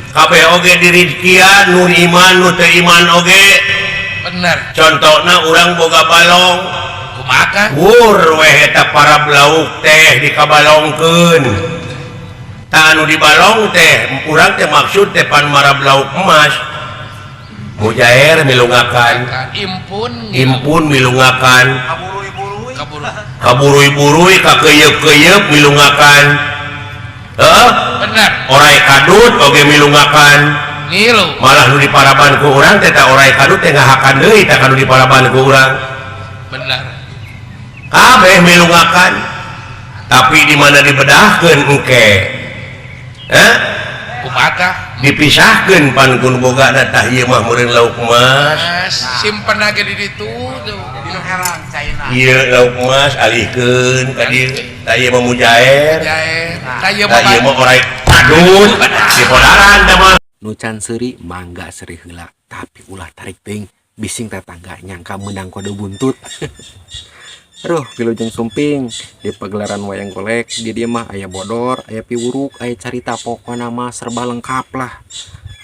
Kabeh oge dirizkian nu iman nu teu iman oge. Bener. Contohna urang boga balong. Kumaha? Wur weh eta para lauk teh dikabalongkeun. Tah anu dibalong teh urang teh maksud teh pan marab lauk emas. Mujair milungakan, Impun. Impun milungakan, Kabur. Kaburuy-buruy kakeuyeub-keuyeub milungakan. Heuh, Bener. Orai kadut oge milungakan. Ngilu. Malah nu diparaban ku urang teh ta orai kadut teh ngahakan deui tah kanu diparaban ku urang. Bener. Kabeh milungakan. Tapi di mana dibedahkeun engke? Hah? Kumaha? Dipisahkeun pan ku nu boga tah ieu mah meureun lauk emas. Mas, simpen aja di ditu tuh. Ieu lauk emas alihkeun ka dieu. Tah ieu mah mujair. Jae. Tah ieu Tah ieu mah mah orai kadut. Dipodaran teh mah. Nu can seuri mangga seuri heula, tapi ulah tarik teuing, bising tetangga nyangka menang kode buntut. Aduh, wilujeng sumping di pagelaran wayang golek di dieu mah aya bodor, aya piwuruk, aya carita, pokona mah serba lengkap lah.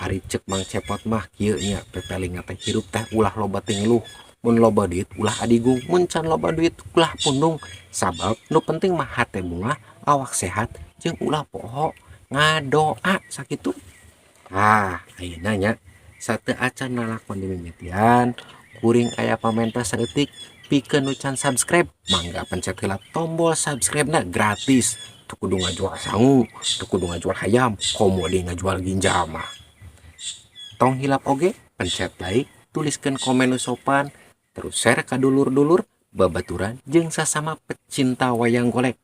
Ari cek Mang Cepot mah kieu nya, pepeling teh hirup teh ulah loba ngeluh, mun loba duit ulah adigung, mun can loba duit ulah pundung, sabab nu penting mah hate bungah, awak sehat, jeung ulah poho ngadoa sakitu. Ah, ayeuna nya sateuacan lalakon dimimitian, kuring aya pamenta saeutik pikeun nu can subscribe, mangga pencet heula tombol subscribe na, gratis, teu kudu ngajual sangu, teu kudu ngajual hayam, komo deui ngajual ginjal mah. Tong hilap oge pencet like, tuliskeun komen nu sopan, terus share ka dulur-dulur, babaturan, jeung sasama pecinta wayang golek.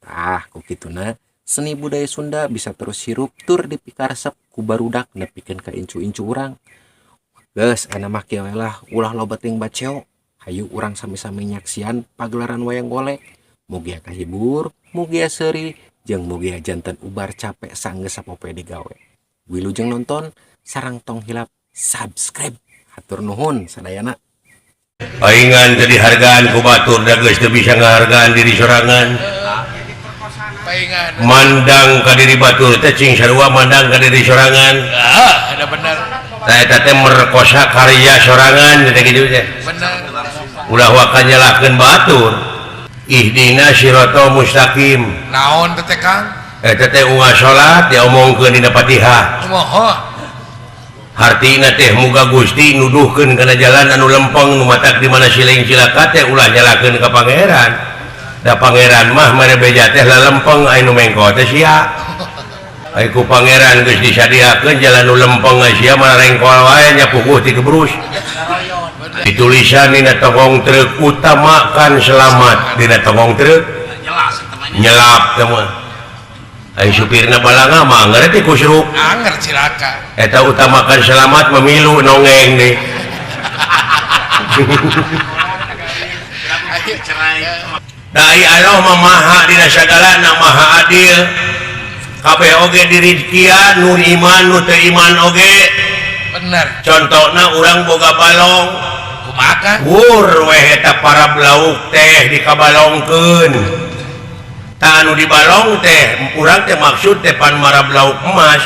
Tah, ku kituna seni budaya Sunda bisa terus hirup tur dipikaresep ku barudak nepikeun ka incu-incu urang. Geus, ayeuna mah kieu we lah, ulah loba teuing baceo. Hayu urang sami-sami nyaksian pagelaran wayang golek. Mugia kahibur, mugia seuri, jeung mugia janten ubar capek sanggeus sapopoe digawe. Wilujeng nonton, sareng tong hilap subscribe. Hatur nuhun sadayana. Paingan teu dihargaan ku batur da geus teu bisa ngahargaan diri sorangan. Paingan. Mandang ka diri batur teh cing sarua mandang ka diri sorangan. Ah, ada bener. Tah eta teh merkosa karya sorangan teh kitu teh. Bener. Ulah waka nyalahkeun batur. Ihdina siratal mustaqim. Naon teh, Kang? Eta teh unggal salat diomongkeun dina Fatihah. Moho. Hartina teh muga Gusti nuduhkeun kana jalan anu lempeng nu matak di mana siling cilaka teh ulah nyalahkeun ka pangeran. Da pangeran mah mere beja teh lalempeng, aya nu mengko teh sia. Ai ku pangeran geus disadiakeun jalan nu lempeng, sia mah rengkol wae nya puguh ti kebrus. Ditulisan dina tongong truk utamakan selamat, dina tongong truk nyelap teh mah. Ai supirna balanga mah anger teh kusruk. Anger cilaka. Eta utamakan selamat memilu nongeng deh. Dai Allah mah maha dina sagalana, maha adil. Kabeh oge dirizkian nu iman nu teu iman oge. Bener. Contohna urang boga balong. Kumaha? Wur weh eta para lauk teh dikabalongkeun. Tah anu dibalong teh urang teh maksud teh pan marab lauk emas.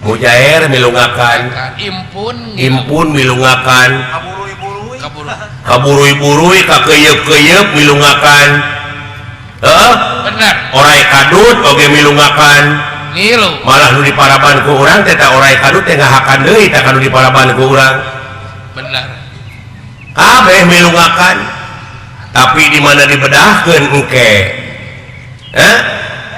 Mujair milungakan, Impun. Impun milungakan, Kabur. Kaburuy-buruy kakeuyeub-keuyeub milungakan. Heuh, Bener. Orai kadut oge milungakan. Ngilu. Malah nu diparaban ku urang teh ta orai kadut teh ngahakan deui tah kanu diparaban ku urang. Bener. Kabeh milungakan. Tapi di mana dibedahkeun engke? Hah?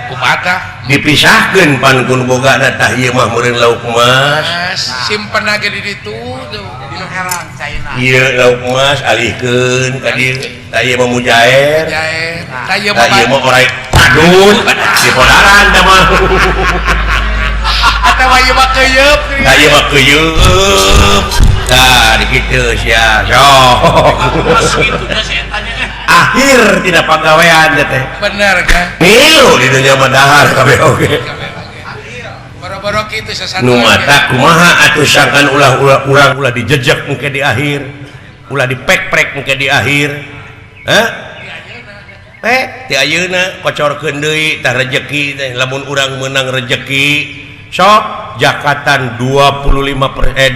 Kumaha? Dipisahkeun pan ku nu boga tah ieu mah meureun lauk emas. Mas, simpen aja di ditu tuh. Ieu lauk emas alihkeun ka dieu. Tah ieu mah mujair. Jae. Tah ieu Tah ieu mah mah orai kadut. Dipodaran teh mah. Atawa ieu mah keuyeub. Tah ieu mah keuyeub. Tah dikitu sia. Sok. Akhir tidak pagawean teh. Bener kan? Milu di dunia mah dahar kabeh oge. Boro-boro kitu sesat. Nu mata kumaha atuh sangkan ulah-ulah urang ulah dijejek engke di akhir. Ulah dipek-prek engke di akhir. Hah? Ti ayeuna kocorkeun deui tah rejeki teh, lamun urang meunang rejeki Sok jakatan 25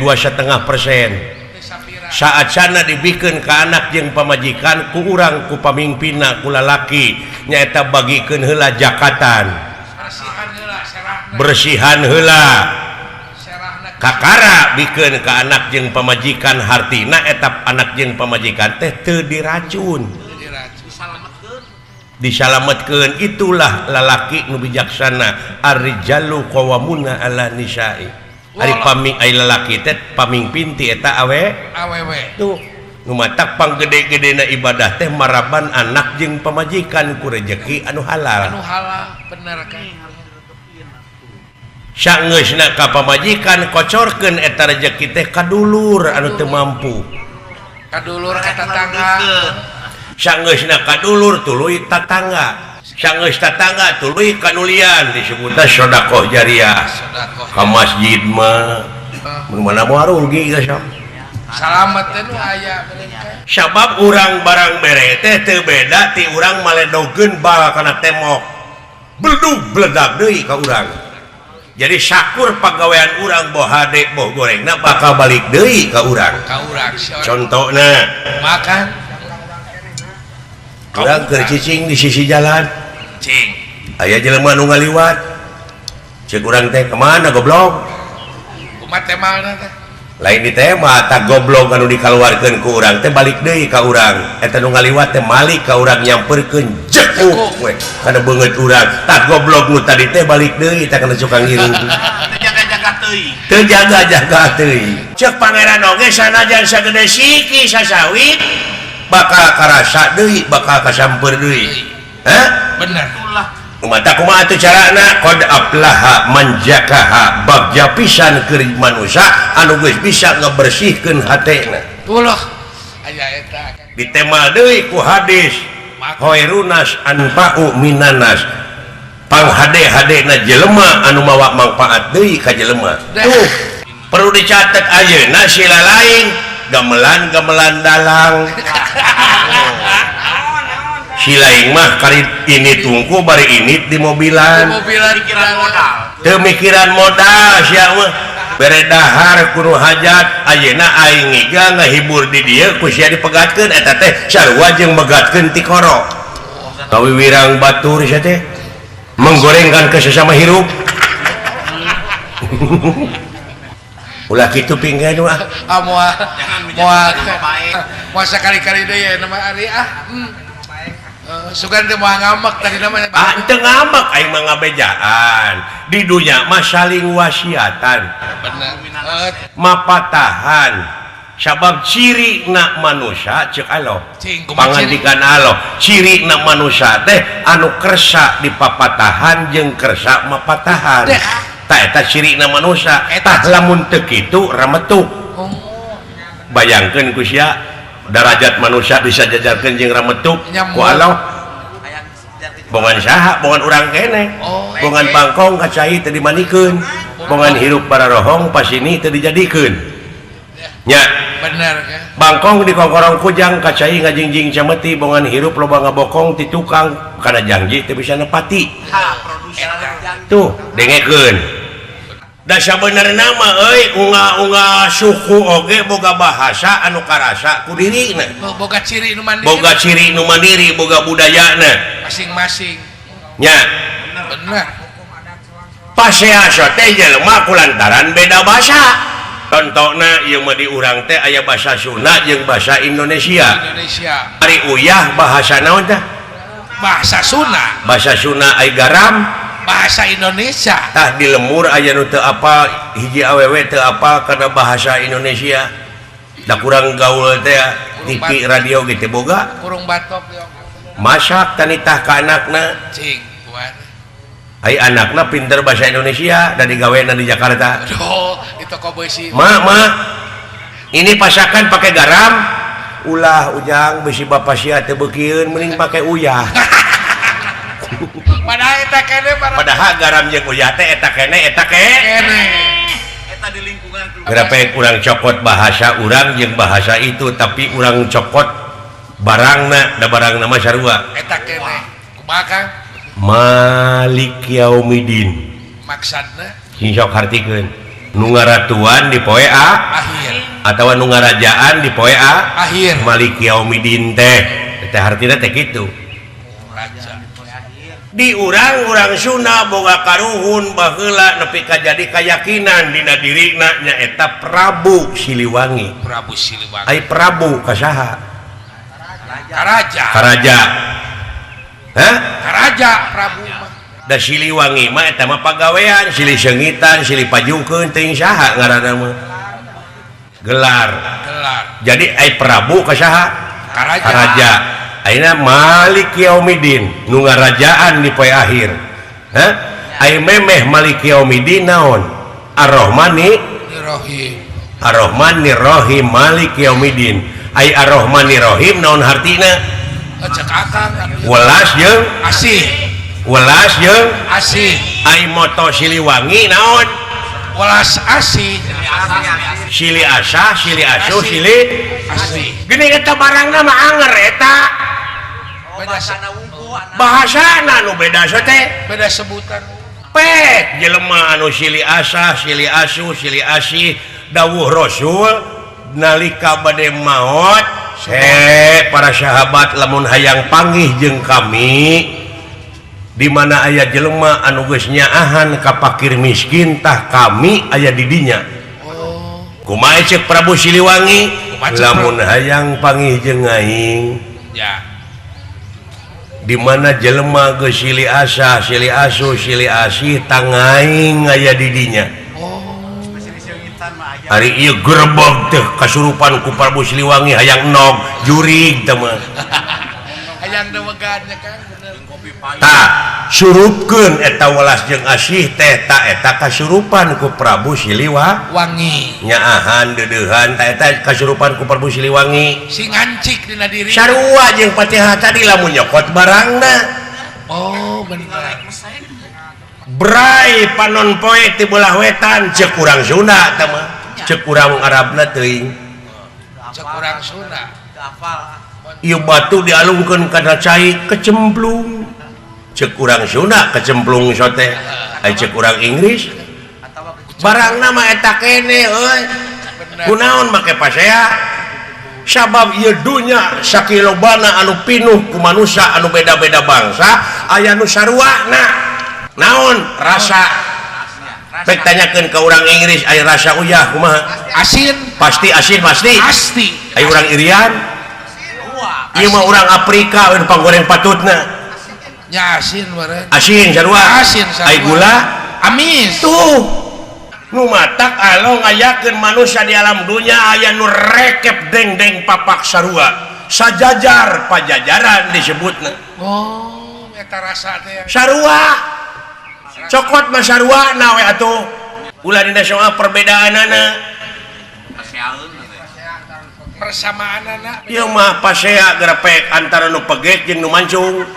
2,5%. Saat sana dibikeun ka anak jeung pamajikan ku urang ku pamimpinna ku lalaki nyaeta bagikeun heula jakatan. Bersihan heula. Kakara bikeun ka anak jeung pamajikan hartina eta anak jeung pamajikan teh teu diracun. Disalametkeun itulah lalaki nu bijaksana ar-rijalu qawwamuna 'ala nisa'i. Ari paming ai lalaki teh pamingpin ti eta awe awewe. Tuh nu matak panggede-gedena ibadah teh maraban anak jeung pamajikan ku rejeki anu halal. Anu halal bener kan. Sangeusna ka pamajikan kocorkeun eta rejeki teh ka dulur anu teu mampu. Ka dulur ka tatangga. Sangeusna ka dulur tuluy tatangga. Sangeus tatangga tuluy kanulian disebutna sedekah jariah. Ka masjid mah mun mana moal rugi geus sok. Salamet teh nu aya sabab urang barang bere teh teu beda ti urang maledogeun bal kana tembok. Beldug bledag deui ka urang. Jadi sakur pagawean urang boh hade boh gorengna bakal balik deui ka urang. Ka urang. Contona makan urang keur cicing di sisi jalan. Cing. Aya jelema nu ngaliwat. Ceuk urang teh kemana goblok? Kumaha temalna teh? Lain di tema tak goblok anu dikaluarkeun ku urang teh balik deui ka urang. Eta nu ngaliwat teh malik ka urang nyamperkeun jekuk we kana beungeut urang. Tah goblok nu tadi teh balik deui tah kana cukang hirup. Teu jaga-jaga teuing. Teu jaga-jaga teuing. Ceuk pangeran oge sanajan sagede siki sasawit bakal karasa deui, bakal kasamper deui. Hah? Bener. Mata kumaha atuh carana qad aflaha man zakaha bagja pisan keur manusia anu geus bisa ngabersihkeun hatena. Ulah aya eta. Ditema deui ku hadis khairunas anfa'u minanas. Panghade-hadena jelema anu mawa mangfaat deui ka jelema. Tuh, perlu dicatat ayeuna sila lain gamelan-gamelan dalang. Si lain mah kari ini tungku bari ini di mobilan. Mikiran modal. Teu mikiran modal sia mah. Bere dahar kudu hajat ayeuna aing ngiga ngahibur di dieu ku sia dipegatkeun eta teh sarua jeung megatkeun tikoro. Kawiwirang batur sia teh menggorengkan ke sesama hirup. Ulah kitu pinggan mah. Ah moal moal moal sakali-kali deui ya nama ari ah. Sugan teh moal ngamek tadi namanya. Ah teu ngamek aing mah ngabejaan. Di dunya mah saling wasiatan. Bener. Mapatahan. Sabab ciri na manusia ceuk Allah. Pangandikan Allah, ciri na manusia teh anu kersa dipapatahan jeung kersa mapatahan. Tah eta ciri na manusia. Tah lamun teu kitu rametuk. Bayangkeun ku sia darajat manusia bisa jajarkeun jeung rametuk ku Allah. Bongan saha, bongan urang keneh. Bongan bangkong ka cai teu dimanikeun. Bongan hirup bararohong pasini teu dijadikeun. Nya. Bener kan? Bangkong dikongkorong kujang ka cai ngajingjing cameti bongan hirup loba ngabokong ti tukang kana janji teu bisa nepati. Tuh, dengekeun. Da sabenerna mah euy unga-unga suku oge boga bahasa anu karasa ku dirina. Boga ciri nu mandiri. Boga ciri nu mandiri, boga budayana masing-masing. Nya. Bener. Pasea teh jelema kulantaran beda bahasa. Contona ieu mah di urang teh aya bahasa Sunda jeung bahasa Indonesia. Indonesia. Ari uyah bahasa naon teh? Bahasa Sunda. Bahasa Sunda ai garam bahasa Indonesia. Tah di lemur aya nu teu apal hiji awewe teu apal kana bahasa Indonesia. Da kurang gaul teh TV radio ge teu boga. Kurung batok. Masak tanitah ka anakna. Cing, kuat. Ai anakna pinter bahasa Indonesia da digawena di Jakarta. Aduh, di toko besi. Ma, ma. Ini pasakan pakai garam. Ulah ujang besi bapak sia teu beukieun mending pakai uyah. Padahal eta kene padahal garam jeung uyah teh eta kene eta kene. Eta di lingkungan Berapa urang cokot bahasa urang jeung bahasa itu tapi urang cokot barangna da barangna mah sarua. Eta kene. Kumaha Kang? Malik Yaumidin. Maksudna Sing sok hartikeun. Nu ngaratuan di poe akhir atawa nu ngarajaan di poe akhir. Maliki Yaumiddin teh. Teh hartina teh kitu. Raja. Di urang-urang Sunda boga karuhun baheula nepi ka jadi kayakinan dina dirina nyaeta Prabu Siliwangi. Prabu Siliwangi. Ai Prabu ka saha? Karaja. Karaja. Hah? Karaja Prabu mah. Da Siliwangi mah eta mah pagawean, silih seungitan, silih pajukeun teuing saha ngaranna mah. Gelar. Gelar. Jadi ai Prabu ka saha? Karaja. Karaja. Ayeuna Malik Yaumiddin nu ngarajaan di poe akhir. Hah? Ai memeh Malik Yaumiddin naon? Ar-Rahmani Rahim. Ar-Rahmanir Rahim Malik Yaumiddin. Ai Ar-Rahmanir Rahim naon hartina? Cek akang Welas jeung asih. Welas jeung asih. Ai moto Siliwangi naon? Welas asih. Sili asah, sili asuh, sili asih. Gini eta barangna mah anger eta. Bahasana nu beda teh. Beda sebutan. Pek jelema anu sili asah, sili asuh, sili asih dawuh Rasul nalika bade maot se para sahabat lamun hayang panggih jeung kami di mana aya jelema anu geus nyaahan ka pakir miskin tah kami aya di dinya. Oh. Kumaha ceuk Prabu Siliwangi lamun hayang panggih jeung aing ya. Di mana jelema geus silih asah, silih asuh, silih asih tangaing aya di dinya. Oh. Ari ieu gerebeg teh kasurupan ku Prabu Siliwangi hayang nog jurig teh mah. Hayang dewegan nya Kang bener. Tah surupkeun eta welas jeung asih teh ta eta kasurupan ku Prabu Siliwangi. Nyaahan deudeuhan ta eta kasurupan ku Prabu Siliwangi. Sing ngancik dina diri. Sarua jeung Fatihah tadi lamun nyokot barangna. Oh bener. Bray panon poe ti belah wetan ceuk urang Sunda teh mah. Ceuk urang Arabna teuing. Ceuk urang Sunda. Ieu batu dialungkeun kana cai kecemplung. Ceuk urang Sunda kecemplung sote. Ai ceuk urang Inggris barangna mah eta kene euy. Kunaon make pasea? Sabab ieu dunya sakilobana anu pinuh ku manusia anu beda-beda bangsa aya nu saruana. Naon rasa? Pek tanyakeun ka urang Inggris aya rasa uyah kumaha? Asin. Pasti asin pasti. Pasti. Aya urang Irian. Ieu mah urang Afrika we panggoreng patutna. Nya asin meureun. Asin sarua. Asin sarua. Ai gula amis. Tuh. Nu matak alo ngayakeun manusia di alam dunya aya nu rekep dengdeng papak sarua. Sajajar pajajaran disebutna. Oh, eta rasa teh. Sarua. Cokot mah sarua na we atuh. Ulah dina soal perbedaanana. Persamaanana. Ieu mah pasea gerepek antara nu pegek jeung nu mancung.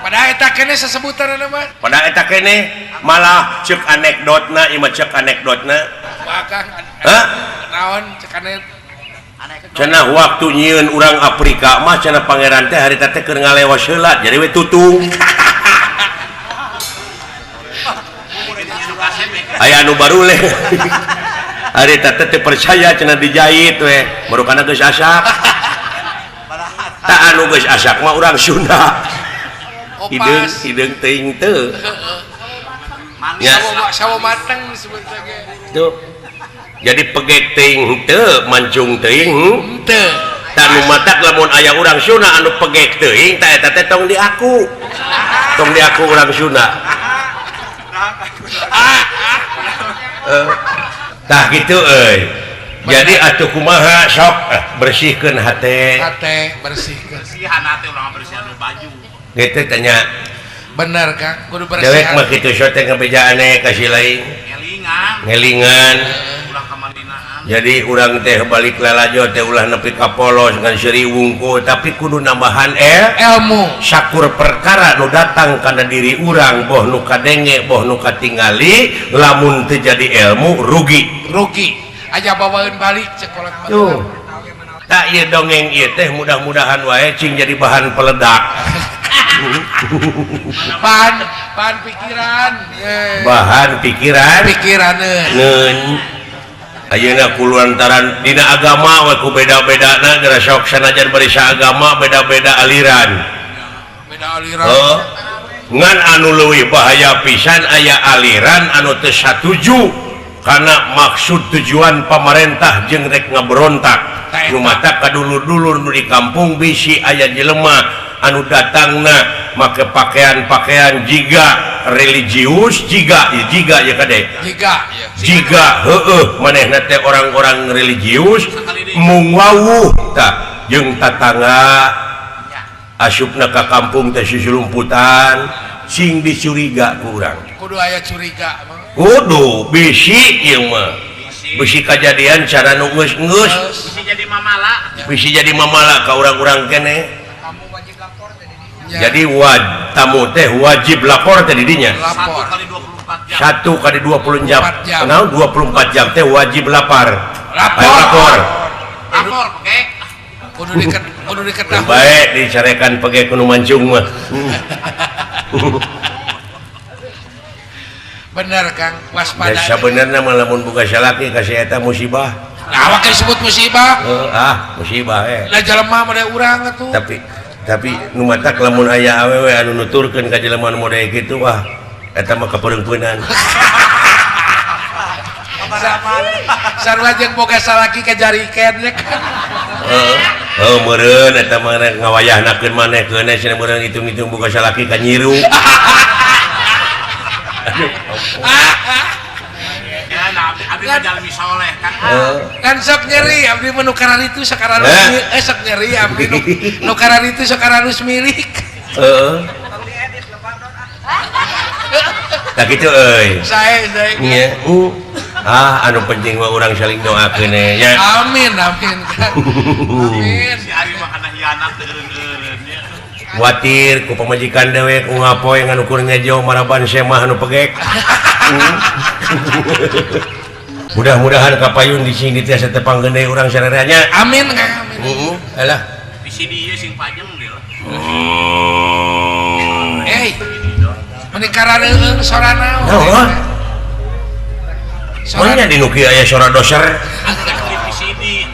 Padahal eta keneh sesebutanana mah. Padahal eta keneh malah ceuk anekdotna, ieu mah ceuk anekdotna. Bakang. Hah? Naon ceuk anekdot? Cenah waktu nyieun urang Afrika mah cenah pangeran teh harita teh keur ngalewas heula jadi we tutung. Aya anu baruleh. Harita teh teu percaya cenah dijahit we, barukana geus asak. Tah anu geus asak mah urang Sunda. Hideung hideung teuing teu. Ya. Sawo mateng disebut ge. Tuh. Jadi pegek teuing henteu, mancung teuing henteu. Tah nu matak lamun aya urang Sunda anu pegek teuing tah eta teh tong diaku. Tong diaku urang Sunda. Tah kitu euy. Jadi atuh kumaha sok bersihkeun hate. Hate bersihkeun. Bersihan hate urang bersihan baju. Gitu tanya. Bener Kang, kudu bersihan. Dewek mah kitu sok teh ngabejaane ka si lain. Ngelingan. Ngelingan. Ulah kamalinaan. Jadi urang teh balik lalajo teh ulah nepi ka polos ngan seuri wungkul tapi kudu nambahan ilmu. Sakur perkara nu datang kana diri urang boh nu kadenge boh nu katingali lamun teu jadi ilmu rugi. Rugi. Aja bawaeun balik cek kolot mah. Tuh. Tak ieu dongeng ieu teh mudah-mudahan wae cing jadi bahan peledak. Bahan pikiran. Bahan pikiran. Pikiraneun. Ayeuna kulantaran dina agama we ku beda-bedana geura sok sanajan bari saagama beda-beda aliran. Beda aliran. Oh. Ngan anu leuwih bahaya pisan aya aliran anu teu satuju karena maksud tujuan pamarentah jeung rek ngaberontak. Nu mata kadulur-dulur nu di kampung bisi aya jelema anu datangna make pakaian-pakaian jiga religius jiga ya kade jiga heueuh manehna teh orang-orang religius mung wawuh tah jeung tatangga asupna ka kampung teh susulumputan sing dicuriga ku urang kudu aya curiga kudu bisi ieu mah bisi kajadian cara nu geus-geus bisi jadi mamala bisi jadi mamala ka urang-urang keneh. Jadi tamu teh wajib lapor teh didinya. 1 kali 24 jam. Naon 24 jam teh wajib lapar. Lapor. Lapor pege. Kudu diketahui. Baik dicarekan pege kudu mancung mah. Bener Kang, waspada. Ya sabenerna mah lamun boga salaki ka si eta musibah. Nah, awak disebut musibah. Musibah eh. Lah jelema mah urang atuh. Tapi nu matak lamun aya awewe anu nuturkeun ka jelema nu model kitu wah eta mah kapereungpeunan. Sarua jeung boga salaki ka jariken nya kan. Heuh, meureun eta mah ngawayahnakeun maneh keuneh cenah meureun hitung-hitung boga salaki ka nyiru. Kan sok nyeri abdi mah nu kararitu sakararus sok nyeri abdi nu kararitu sakararus milik. Heeh. Tah kitu euy. Sae sae. Nya. Anu penting mah urang saling doakeun nya. Amin amin. Amin. Si Ari mah kana hianat eureun-eureun nya. Kuatir ku pamajikan dewek ungapoe ngan ukur ngejo maraban semah anu pegek. Mudah-mudahan kapayun di sini tiasa tepang gede urang sareranya. Amin Kang, amin. Heeh, alah. Di sini ieu sing panjang deui lah. Hey. Meni karareueung sora naon? Naon? Mana di nu kieu aya sora doser? Di sini.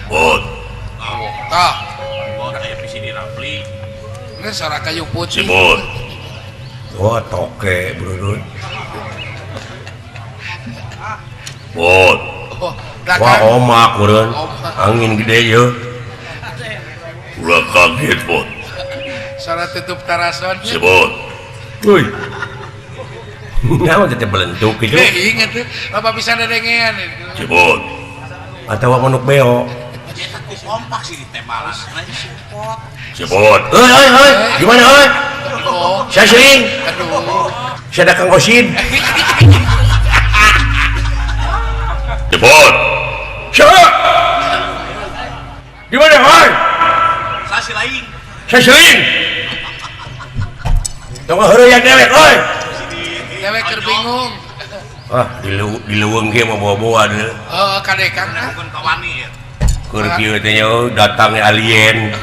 Bot. Tah. Bot aya VCD Rapli. Ini sora kayu putih. Bot. Oh, toke bro. Bot. Wah, omak meureun. Angin gede ye. Ulah kaget, Bot. Sora tutup tarason. Si Bot. Euy. Naon teh belentuk kitu? Ingat teh, loba bisa dedengean. Si Bot. Atawa manuk beo. Kompak sih ditembalan. Si Bot. Euy, euy, euy. Gimana euy? Saya sering. Aduh. Saya ada Kang Osin. Jebot. Siapa? Di mana, Hoi? Saya silaing. Saya sering. Tunggu heureuyang dewek, oi. Dewek keur bingung. Ah, di leuweung ge mah bawa-bawa deui. Heeh, kade Kang. Bukan kawani ya. Keur kieu teh nya datangnya alien.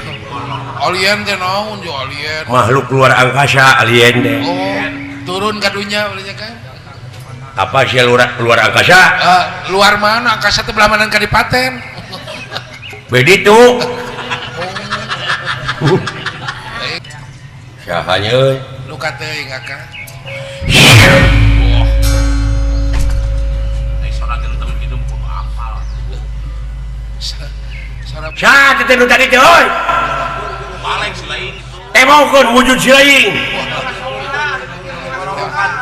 Alien teh naon jo alien? Makhluk luar angkasa alien teh. Oh, turun ka dunya beulinya kan. Apa sih luar angkasa? Luar mana? Angkasa teh belah mana kadipaten. Beditu. Sahanya euy? Luka teuing akang. Ai sora gentem kitu kudu apal. Sora Sah teh nu tadi teh euy. Baleng si lain itu. Tebokeun wujud si lain.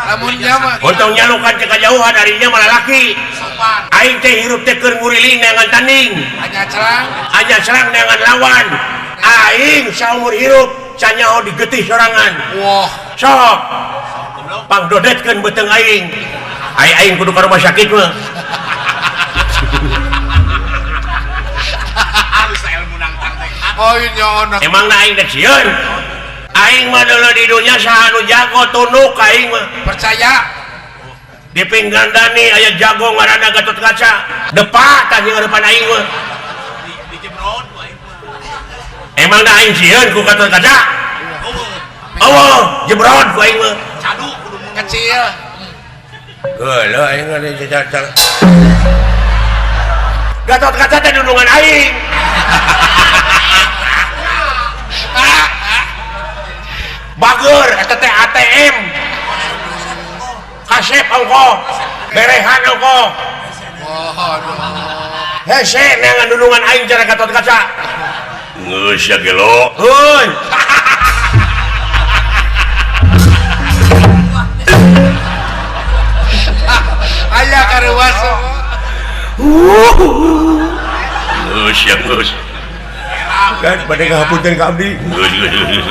Lamun nya mah Untung nyalukan teh kajauhan arinya malah laki. Sopan. Aing teh hirup teh keur nguriling neangan tanding. Anya cerang, Anya serang neangan lawan. Aing saumur hirup canyaho digetih sorangan. Wah, Sok. Pangdodetkeun beuteung aing. Ai aing kudu ka rumah sakit mah. Harus ilmu nangtang teh. Oh, nyaona. Emangna aing dek sieun? Aing mah deuleu di dunya saha nu jago tunduk aing mah. Percaya. Di Pinggandani aya jago ngaranna Gatot Kaca. Depak tah jeung depan aing mah. Di jebrod ku aing mah. Emangna aing sieun ku Gatot Kaca? Eueuh. Awal jebrot ku aing mah. Cadu kudu kecil. Geuleuh aing mah Gatot Kaca teh dudungan aing. Bager eta teh ATM. Kasep ongkoh, berehan ongkoh. Hese neangan dudungan aing cara Gatot Kaca. Geus ya gelo. Heuy. Aya karuas. Geus ya geus. Kan bade ngahapunten ka abdi. Geus geus geus.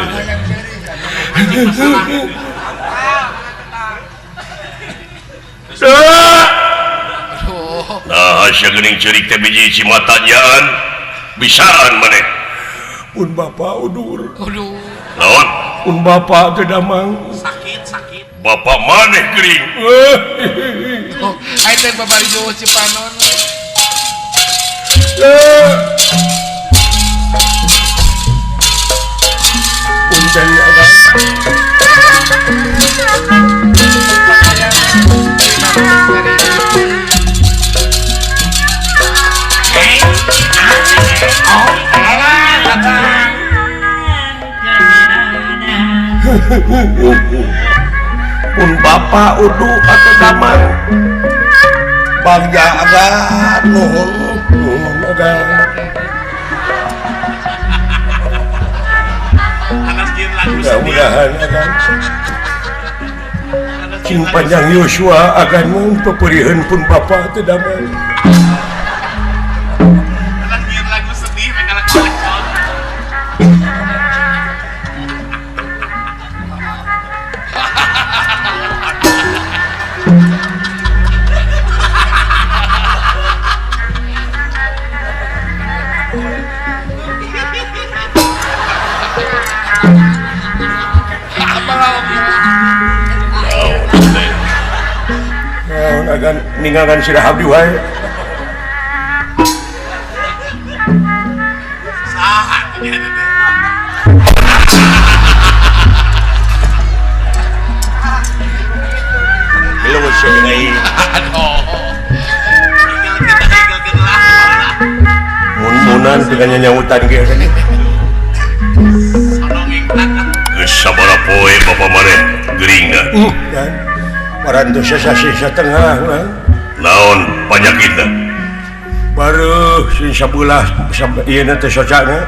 Nah, sia geuning ceurik teh biji cimata nyaan bisaan maneh. Pun bapa udur. Aduh. Naon? Pun bapa teu damang. Sakit, sakit. Bapak maneh geuring. Oh, aing teh babari jauh Cipanon. Punten abang. Pun bapa udu atau damang bangga agan nuhun nuhun agan mudah-mudahan agan cing panjang Yosua agan mun peperiheun pun bapa teu damang. Agan ninggalkan sirah abdi wae. Saha atuh nya teh. Geuleuh sia jeung aing. Aduh. Mun-munan teu nyanyautan ge. Geus sabaraha poe bapa maneh geuringna. Kan. Parantos sasih satengah lah. Naon panyakitna? Baruh sing sabelah ieu na teh socana.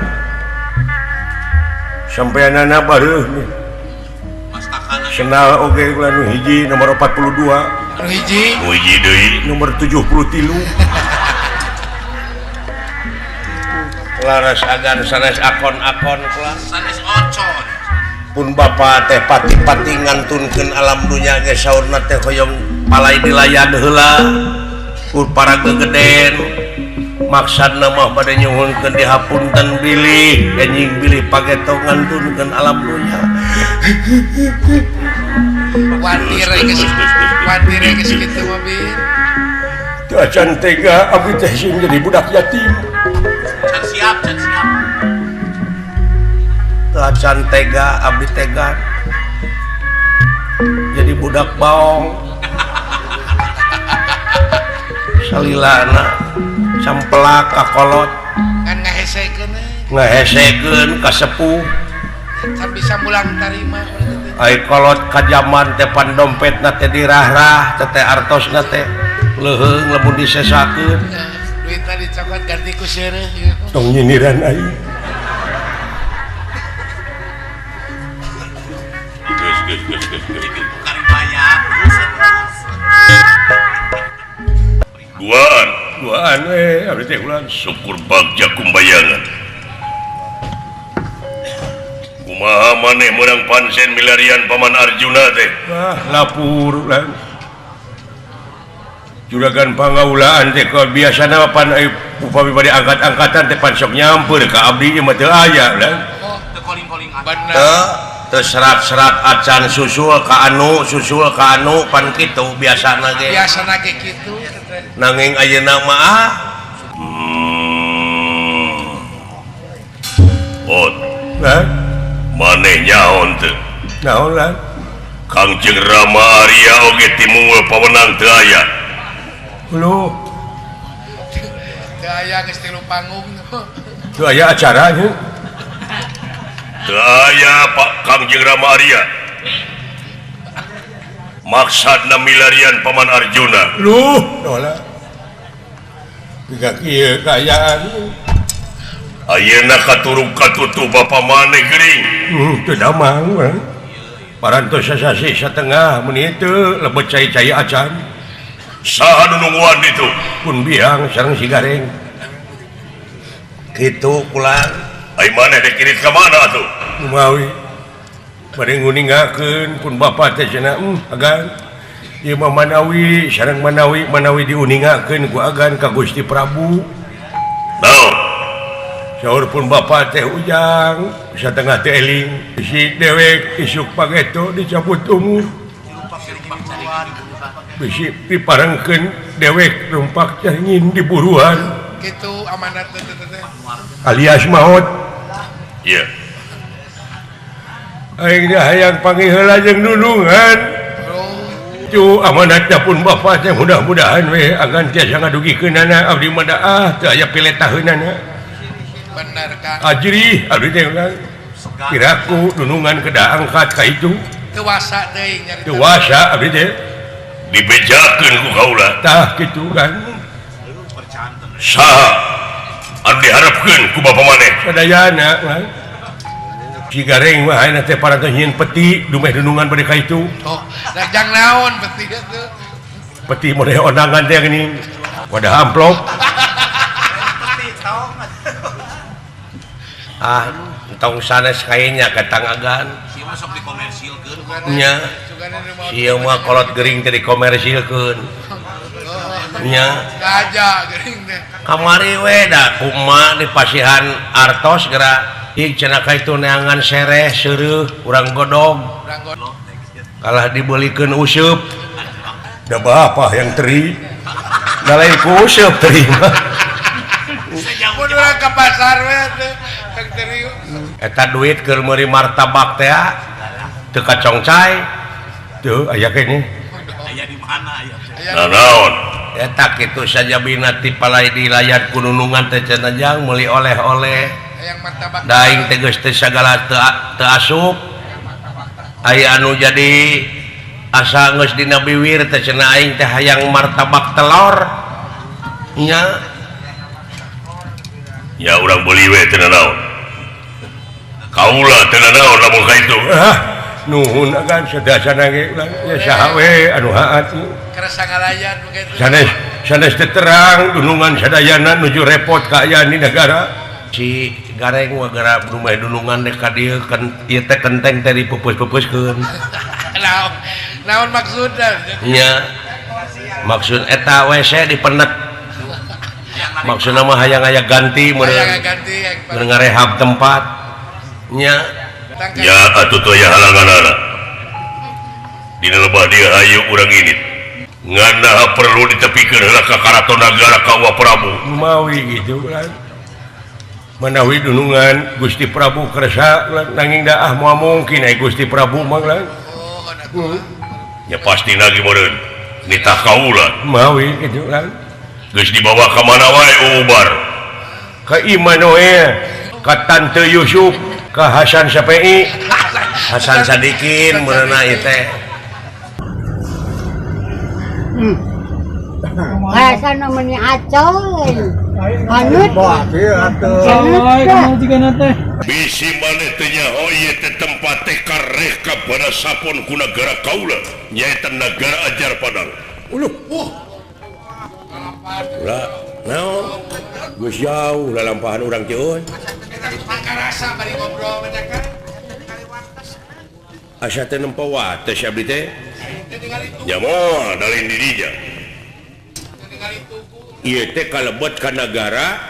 Sampeanana baruh nih. Senal oge ulah nu hiji nomor 42. Nu hiji. Nu hiji deui nomor 73. Laras agan sanes akon-akon kelas sanes ocon. Pun bapa teh pati-pati ngantunkeun alam dunya ge saurna teh hoyong palai dilayan heula ku para gegeden maksudna mah bade nyuhunkeun dihapunten bilih anjing bilih pageto ngantunkeun alam dunya. Watir geus watir geus kitu mah bin. Teu acan tega abdi teh sing jadi budak yatim. Can siap, can siap. Acan tega abdi tega jadi budak baong salilana sampelak kakolot kan ngahesekeun ngahesekeun ka sepuh can bisa mulang tarima ai kolot ka jaman teh pan dompetna teh dirahrah teh artosna teh leuheung lamun disesakeun duitna dicokot ganti ku seureuh tong nyindiran aing. Duaan, duaan we, abdi teh ulah syukur bagja kumbayangan. Kumaha maneh meunang pansen milarian Paman Arjuna teh? Wah, lapur ulah. Juragan pangaulaan teh biasana pan upami bade angkat-angkatan teh pan sok nyamper ka abdi mah teu aya lah. Oh, teu koling-kolingan. Bener. Teu serat-serat acan susul ka anu pan kitu biasana ge. Biasana ge kitu. Nanging ayeuna mah ah. Oh, hah? Maneh nyaon teu? Naon lah Kangjeng Rama Arya oge timungul pawenang teu aya. Lho. Teu aya geus tilu panggung. Teu aya acara nya. Teu aya Pak Kangjeng Rama Arya. Maksudna milarian Paman Arjuna. Lho, dola. Biga kieu kaayaan. Ayeuna katurug katutu bapa maneh geuring. Teu damang urang. Parantos sasasi satengah mun teu lebet cai-cai acan. Saha nu nungguan ditu? Pun biang sareng si Gareng. Kitu pulang. Ai maneh dek kirit ka mana atuh? Kumawi. Bade nguningakeun pun bapa teh cenah agan. Ieu mah manawi sareng manawi manawi diuningakeun ku agan ka Gusti Prabu. Naon? Saur pun bapa teh ujang satengah teh eling bisi dewek isuk pageto dicabut umur. Bisi diparengkeun dewek rumpak caringin di buruan. Kitu amanat teh teh. Alias maot. Iya. Aing hayang panggih heula jeung nulungan. Cu amanatna pun bapa teh mudah-mudahan we agan tiasa ngadugikeunana abdi mah daah teu aya piletaheunana. Bener Kang. Ajri abdi teh ulang. Kiraku nunungan kedah angkat ka itu. Teu wasa teuing nyarita. Teu wasa abdi teh. Dibejakeun ku kaula. Tah kitu kan. Saha anu diharepkeun ku bapa maneh? Sadayana mah. Si Gareng mah ayeuna teh parantos nyieun peti dumeh dunungan bade ka itu. Oh, rek jang naon peti teh? Peti modeh ondangan teh geuning. Wadah amplop. Ah, entong sanes kayanya ka Tangagan. Ieu mah sok dikomersilkeun. Nya. Ieu mah kolot gering teh dikomersilkeun. Nya. Gajah gering teh. Kamari we da kumaha dipasihan artos geura ieu cenah ka itu neangan sereh seureuh urang godog. Kalah dibeulikeun useup. Da bapak yang teri. Da lain ku useup teri mah. Mun urang ka pasar we teh. Eta duit keur meuli martabak teh teu kacongcai teu aya keneh aya di mana aya naon eta kitu sajabina ti palai dilayat ku nunungan teh cenah jang meuli oleh-oleh hayang martabak daing teh geus teh sagala teu asup aya anu jadi asa geus dina biwir teh cenah aing teh hayang martabak telur nya ya urang beuli we teu naon kaula teu naon lamun ka itu ah nuhun agan sadasana ge urang ya saha we anu haat kerasa ngalayan begitu sanes sanes teu terang dunungan sadayana nuju repot kaayaan di negara si Gareng mah gara dumeh dunungan dek ka dieu kan ieu teh kenteng teh dipeupeus-peupeuskeun naon naon maksudna nya maksud eta WC dipenet maksudna mah hayang aya ganti meureun ngarehab tempat nya ya atuh teu aya halanganana dina lebah dieu hayu urang ini ngan perlu ditepikeun heula ka karaton nagara ka Wa Prabu mawi kitu manawi dunungan Gusti Prabu kersa nanging daah moal mungkin ai Gusti Prabu mah lah ya pasti lagi meureun nitah kaula mawi kitu lah geus dibawa ka mana wae ubar ka Immanuel ka Tante Yusuf ka Hasan Sapi Hasan Sadikin meureunna ieu teh Hasan meni acoy hanut bisi maneh teh nyaho ieu teh tempat teh kareh ka pada sapon ku nagara kaula nyaeta nagara Ajar Padang. Uluh lah naon geus jauh lalampahan urang teh euy karasa bari ngobrol mah kan asa teh nempo wates abdi teh nya moal dalin di dinya ieu teh kalebet ka nagara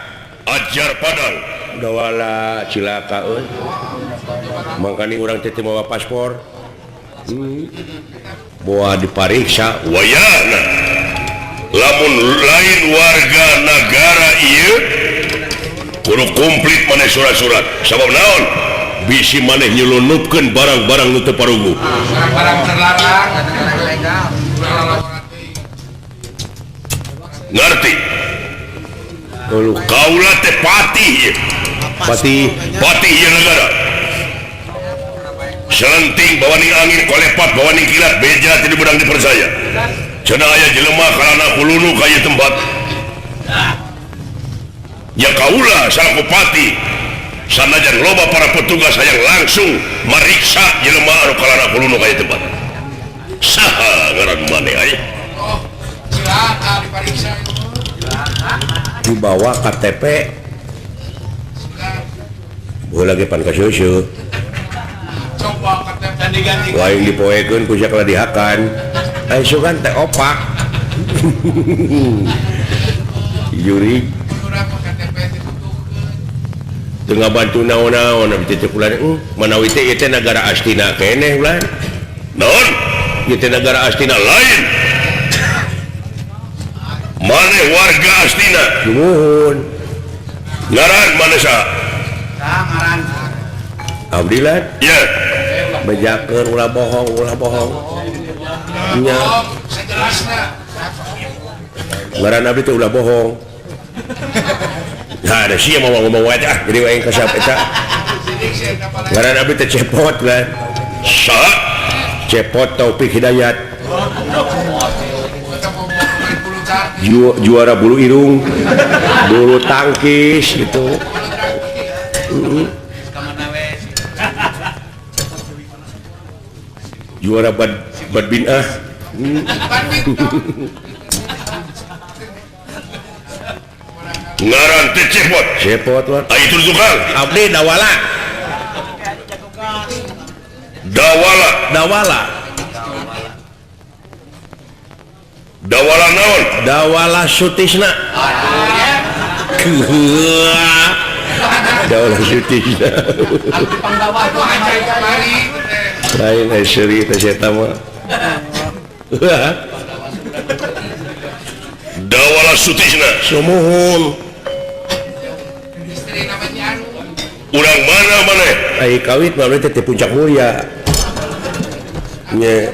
Ajar Padang dawala cilaka euy mangkani urang teh teu mawa paspor boa dipariksa wayahna lamun lain warga negara ieu kudu komplit maneh surat-surat sabab naon Bisi maneh nyelunupkeun barang-barang nu teu paruguh. Barang terlarang, ilegal. Ngerti? Kaula teh patih ieu. Patih, patih ieu negara. Selenting bawaning angin kolepat bawaning kilat beja tidak bedang dipercaya. Cenah aya jelema karana kulunu ka ieu tempat. Ya kaula salaku patih sanajan loba para petugas hayang langsung mariksa jelema anu kalana kulunu ka ieu tempat. Saha ngaran maneh aya? Oh, silakan diperiksa. Dibawa KTP. Bola ge pan kasusu. Coba KTP diganti. Waing dipoekeun ku sakala dihakan. Ai sugan teh opak. Juri teu ngabantu naon-naon abdi teh ulah manawi teh ieu teh nagara Astina keneh ulah. Naon? Ieu teh nagara Astina lain. Maneh warga Astina. Nuhun. Ngaran maneh saha? Ngaran. Abdi lah. Ya. Bejakeun ulah bohong, ulah bohong. Nya. Sajelasna. Ngaran abdi teh ulah bohong. Nah, ada sia mau ngomong wae ah, jadi wae kasap eta. Ngaran abdi teh Cepot lah. Saha? Cepot Taufik Hidayat. Juara bulu irung, bulu tangkis gitu. Juara badminton ah. Ngaran teh Cepot. Cepot lah. Ai itu tukang. Abdi Dawala. Dawala. Dawala. Dawala naon? Dawala Sutisna. Dawala Sutisna. Lain ai seuri teh eta mah. Dawala Sutisna. Sumuhun. Urang mana maneh? Ai kawit mah teh teh Puncak Mulia. Nya.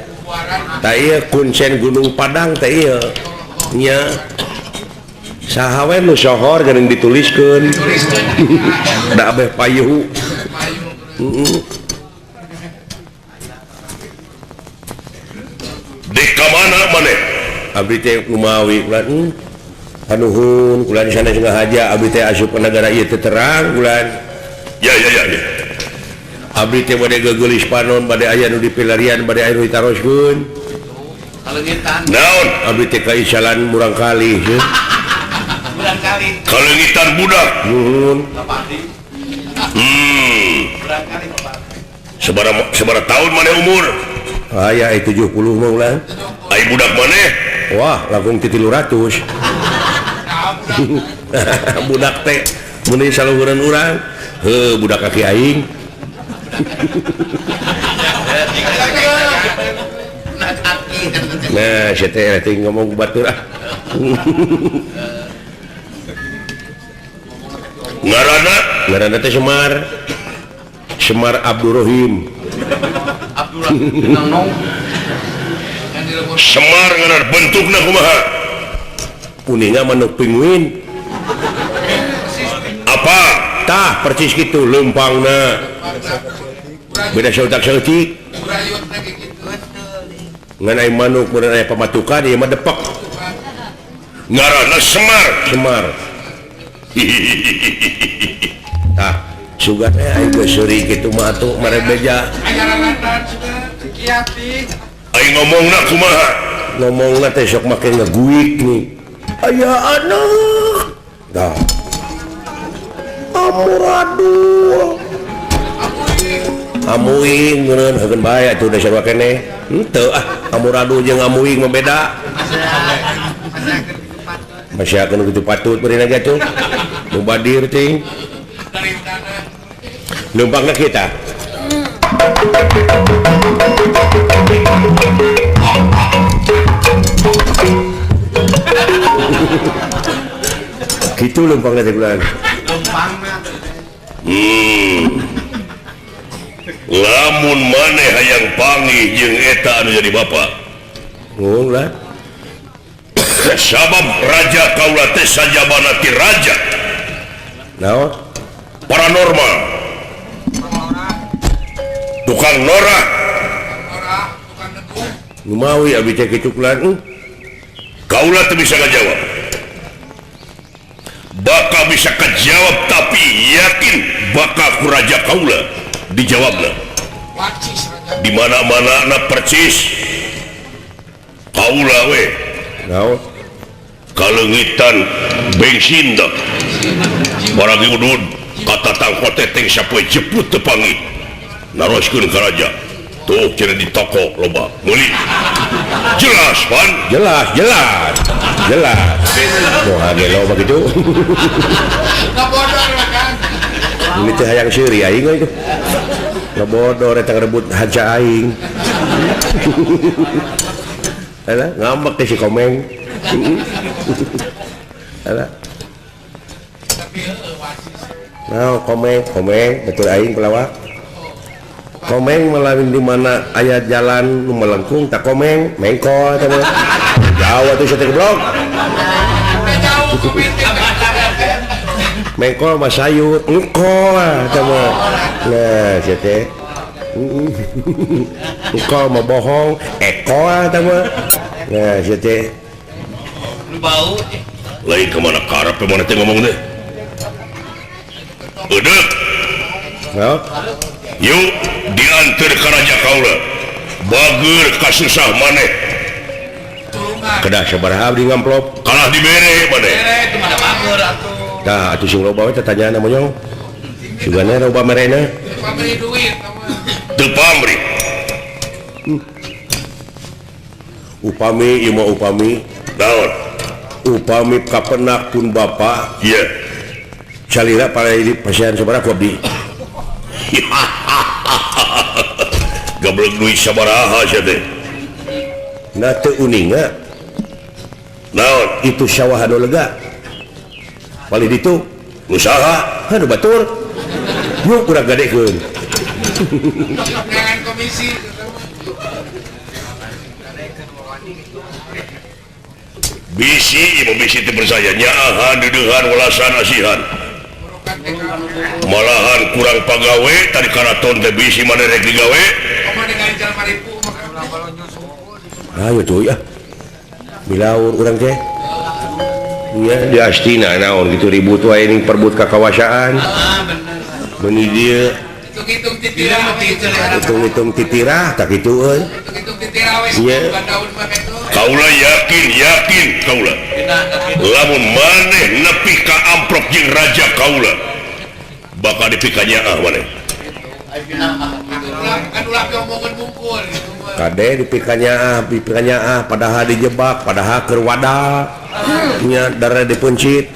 Tah ieu kuncen Gunung Padang teh ieu. Nya. Saha we nu sohor geuning dituliskeun. Da abeh payuh. Heeh. Di ka mana maneh? Abdi teh kumawi ulah hanuhun ulah di sana sengaja abdi teh asup ka nagara ieu teh terang ulah. Ya ya ya ya. Abdi teh bade geulis panon bade aya nu dipilarian bade aya nu ditaroskeun. Naon? Abdi teh kaisalan murangkalih heuh. Murangkalih. Kaleungitan budak. Nuhun. Sabaraha tahun maneh umur? Aya 70 mah ulah. Ai budak maneh? Wah, langkung ti 300. Budak teh mun saluhureun urang, heuh budak kaki aing. Nah, sia teh teh ngomong batur ah. Ngaranna? Ngaranna teh Semar. Semar Abdurrahim. Abdurrahim. Semar ngaran bentukna kumaha? Kuningna manuk pinguin. Apa? Tah percis kitu leumpangna. Beda sautak saeutik. Ngan aya manuk mun aya pamatukan ieu mah depek. Ngaranna Semar. Semar. Tah sugan teh aing geus seuri kitu mah atuh mare beja. Aing ngomongna kumaha? Ngomongna teh sok make ngeguik nih. Aya anak. Tah. Amuradul. Amuing ngeureun heukeun bae atuh da sarua keneh. Henteu ah, amuradul jeung amuing mah beda. Masyakeun kitu patut beureuna ge atuh. Mubadir ting. Numpangna kita. Gitu lempangna teh bulan. Lempangna. Lamun maneh hayang panggih jeung eta anu jadi bapa. Nuhun lah. Sabab raja kaula teh sajabana ti raja. Naon? Paranormal. Tukang norak. Lumawi abi teh kitu lan. Kaula teu bisa ngajawab. Bakal bisa kejawab tapi yakin bakal ku raja kaula dijawabna. Di mana-mana na percis. Kaula we. Naon? Kaleungitan bensin dah. Barang udud kata tangko teteng sapoe jeput teu panggih. Naroskeun ka raja. Tuh cenah di toko loba meuli. Jelas pan? Jelas, jelas. Jelas. Moal ge loba kitu. Ngabodor kan. Ini teh hayang seuri aing euy. Ngabodor eta ngerebut haja aing. Alah, ngambek teh si Komeng. Alah. Nah, Komeng, Komeng, betul aing pelawak. Komeng melawin di mana aya jalan nu melengkung tak Komeng, mengkol teh mah. Jauh atuh sia teh goblok. Mengkol mah sayur, engkol teh mah. Nah, sia teh. Engkol mah bohong, ekol teh mah. Nah, sia teh. Nu bau. Lain ka mana karep mana teh ngomong teh. Udah. Naon? Yuk diantar ka raja kaula. Bager kasusah maneh. Kedah sabaraha abdi ngamplop? Kalah dibere maneh. Bere itu mana bager atuh. Tah atuh sing loba we tatanyaan monyong. Sugana loba merena. Pamri duit. Teu pamri. Upami ieu mah upami. Naon? Upami kapenak pun bapa. Ieu. Salira para pasian sabaraha ku abdi. Gablek duit sabaraha sia teh. Na teu uninga. Naon? Itu sawah anu lega. Palih ditu Nu saha? Anu batur. Yuk urang gadekeun. Jangan komisi. Bisi ieu bisi teu percaya nyaahan deudeuhan welasan asihan. Malahan kurang pagawe tadi karaton teh bisi maneh rek digawe. Ayo cuy ah. Bilaur urang teh. Nya di Astina naon kitu ribut wae ning perbut kakawasaan. Bener. Meuni dieu hitung-hitung titirah, hitung-hitung titirah tak kitu euy. Hitung-hitung titirah we daun mah kitu. Kaula yakin, yakin kaula. Lamun maneh nepi ka amplop jeung raja kaula bakal dipikanyaah maneh. Kan ulah diomongan mungkul gitu. Kade dipikanyaah, dipikanyaah padahal dijebak, padahal keur wadah. Nya darah dipuncit.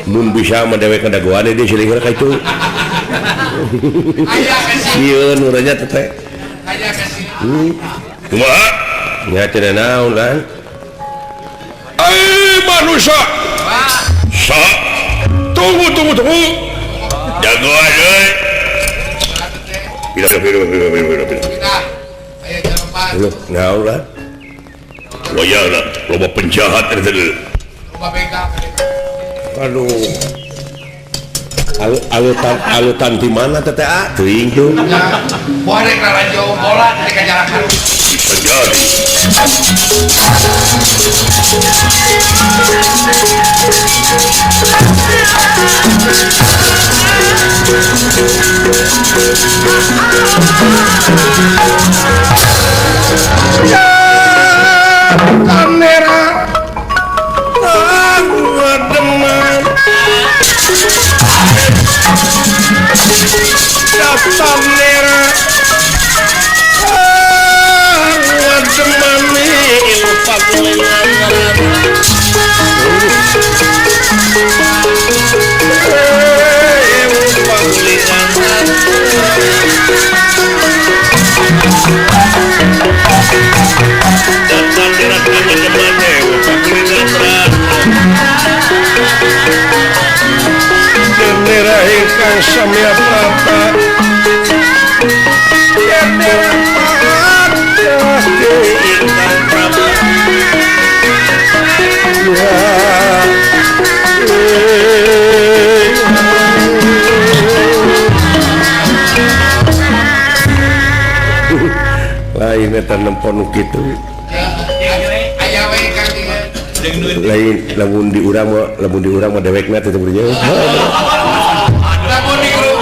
Mun bisa mah dewek dagoan di silingeur ka itu. Sieun urangnya teh. Aya kasih. Kumaha? Nya teu naon kan. Ai manusia. Sa. Tunggu tunggu tunggu. Jagoan euy. Pindah pindah pindah pindah pindah. Aya jelema. Loh, naon lah. Wayahna loba penjahat eta teh. Loba begal. Aduh. Alutan alutan di mana teh ah? Teuing tuh. Wah rek lalajo bola teh ka jalakan. Bisa jadi. Kamera deman kamera Bendera ingkang samya prapa teh nempon nu kitu. Lain lamun di urang mah lamun di urang mah dewekna teh teu jauh. Lamun di grup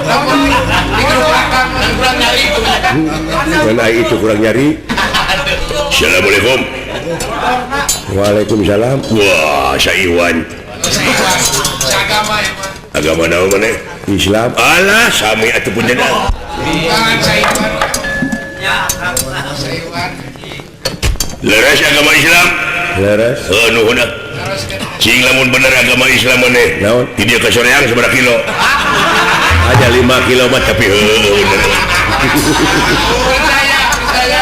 lamun di grup akang kurang nyari. Kan ai itu kurang nyari. Assalamualaikum. Waalaikumsalam. Wah, Saiwan. Agama ya, mah. Agama naon maneh? Islam. Alah, sami atuh punten. Bukan Saiwan. Ya, Saiwan. Leres agama Islam? Leres. Heuh, nuhun ah. Cing lamun bener agama Islam maneh. Naon? Di dieu ka soreang sabaraha kilo? Aja 5 kilo mah tapi heuh bener. Percaya, percaya.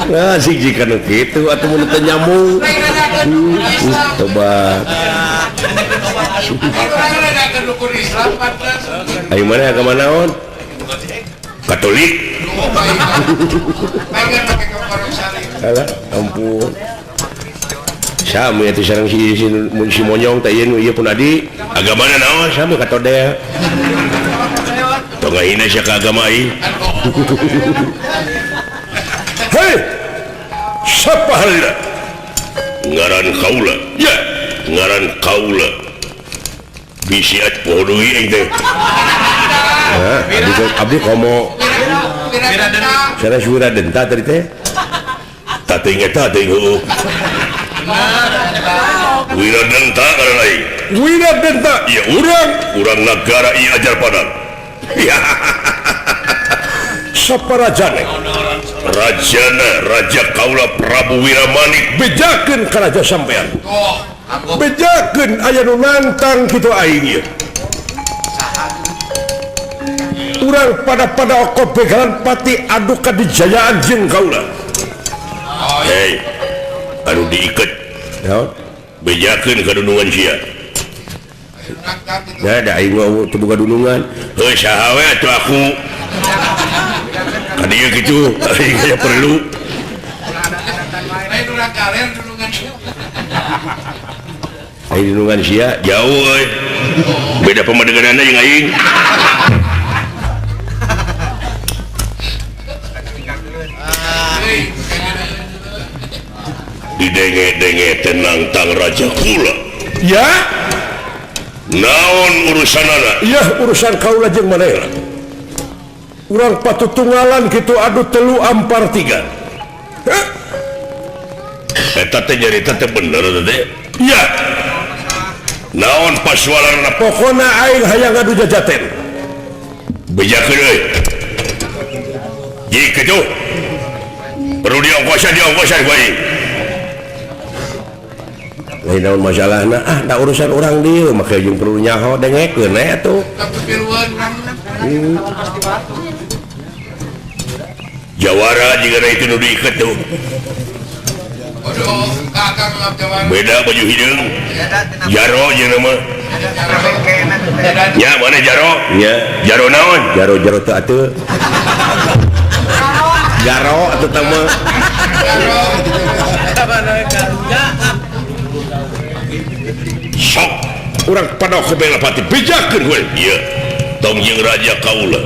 Nah, sih jika nu kitu atuh mun teu nyambung. Coba. Ayo mana agama naon? Katolik. Alah, ampun. Sami atuh sareng si monyong teh ieu nu ieu pun adi. Agamana naon? Sami katodea. Tong ngahina sia ka agama aing. Hei! Sapa halina? Ngaran kaula. Ya, ngaran kaula. Bisi at poho deui aing teh. Hah, abdi komo. Sanes Wiradenta tadi teh. Tah teuing eta teuing heueuh. Wiradenta ngaran aing. Wiradenta. Ya urang nagara ieu ajar padang. Ya. Sapa rajane? Rajana Raja Kaula Prabu Wiramanik bejakeun ka raja sampean. Bejakeun aya nu nantang kitu aing ieu. Urang pada oko begalan pati adu kadijayaan jeung kaula. Hei, anu diiket. Naon? Bejakeun ka dunungan sia. Da da aing mah teu boga dunungan. Heuh saha we atuh aku. Ka dieu kitu, aing aya perlu. Lain urang kalian dunungan sia. Aing dunungan sia jauh euy. Beda pamadeganana jeung aing. Didenge-denge tenang tang Raja Kula. Ya? Naon urusanana? Iya urusan kaula jeung manehna. Urang patutunggalan kitu adu telu ampar tiga. Hah? Eta teh nyarita teh bener teh. Ya. Naon pasualanna? Pokona aing hayang ngadu jajaten. Bejakeun euy. Ji kitu. Perlu diongkosan ku aing. Lain naon masalahna? Ah, da urusan urang dieu make jeung perlu nyaho dengekeun we atuh. Jawara jika itu nu diiket tuh. Beda baju hideung. Jaro jeung nama. Ya mana jaro? Ya, jaro naon? Jaro-jaro teu atuh. Jaro atuh teh mah. Sok urang pada kubela pati bejakeun we. Ieu tong jeung raja kaula.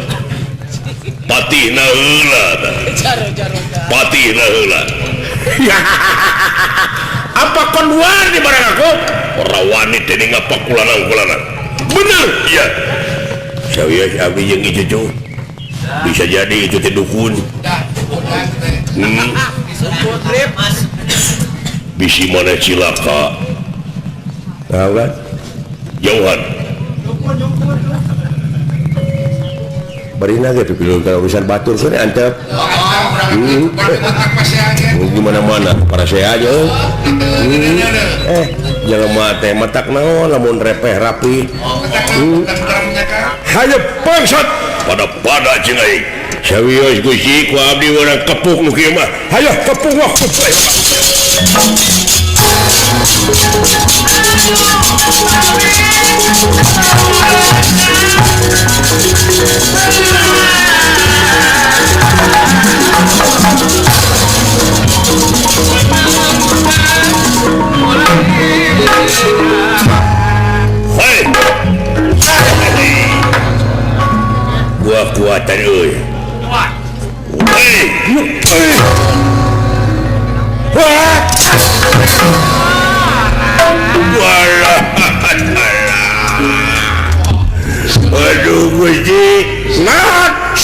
Patihna heula tah. Patihna heula. Apa kon wani barang aku? Ora wani dening ngapakulanang-kulanang. Bener, iya. Sawios abdi jeung ieu bisa jadi itu teh dukun. Bisi mana cilaka. Tahu kan? Jauhan. Barina ge pipilun kalau urusan batur sore antep. Gimana mana para saya aja. Jangan mate matak naon lamun repeh rapi. Hayo bangsat pada jeung aing. Sawios Gusti ku abdi urang kepuk nu kieu mah. Hayo kepuk wah. Hei. Gua kuatan euy. Hei.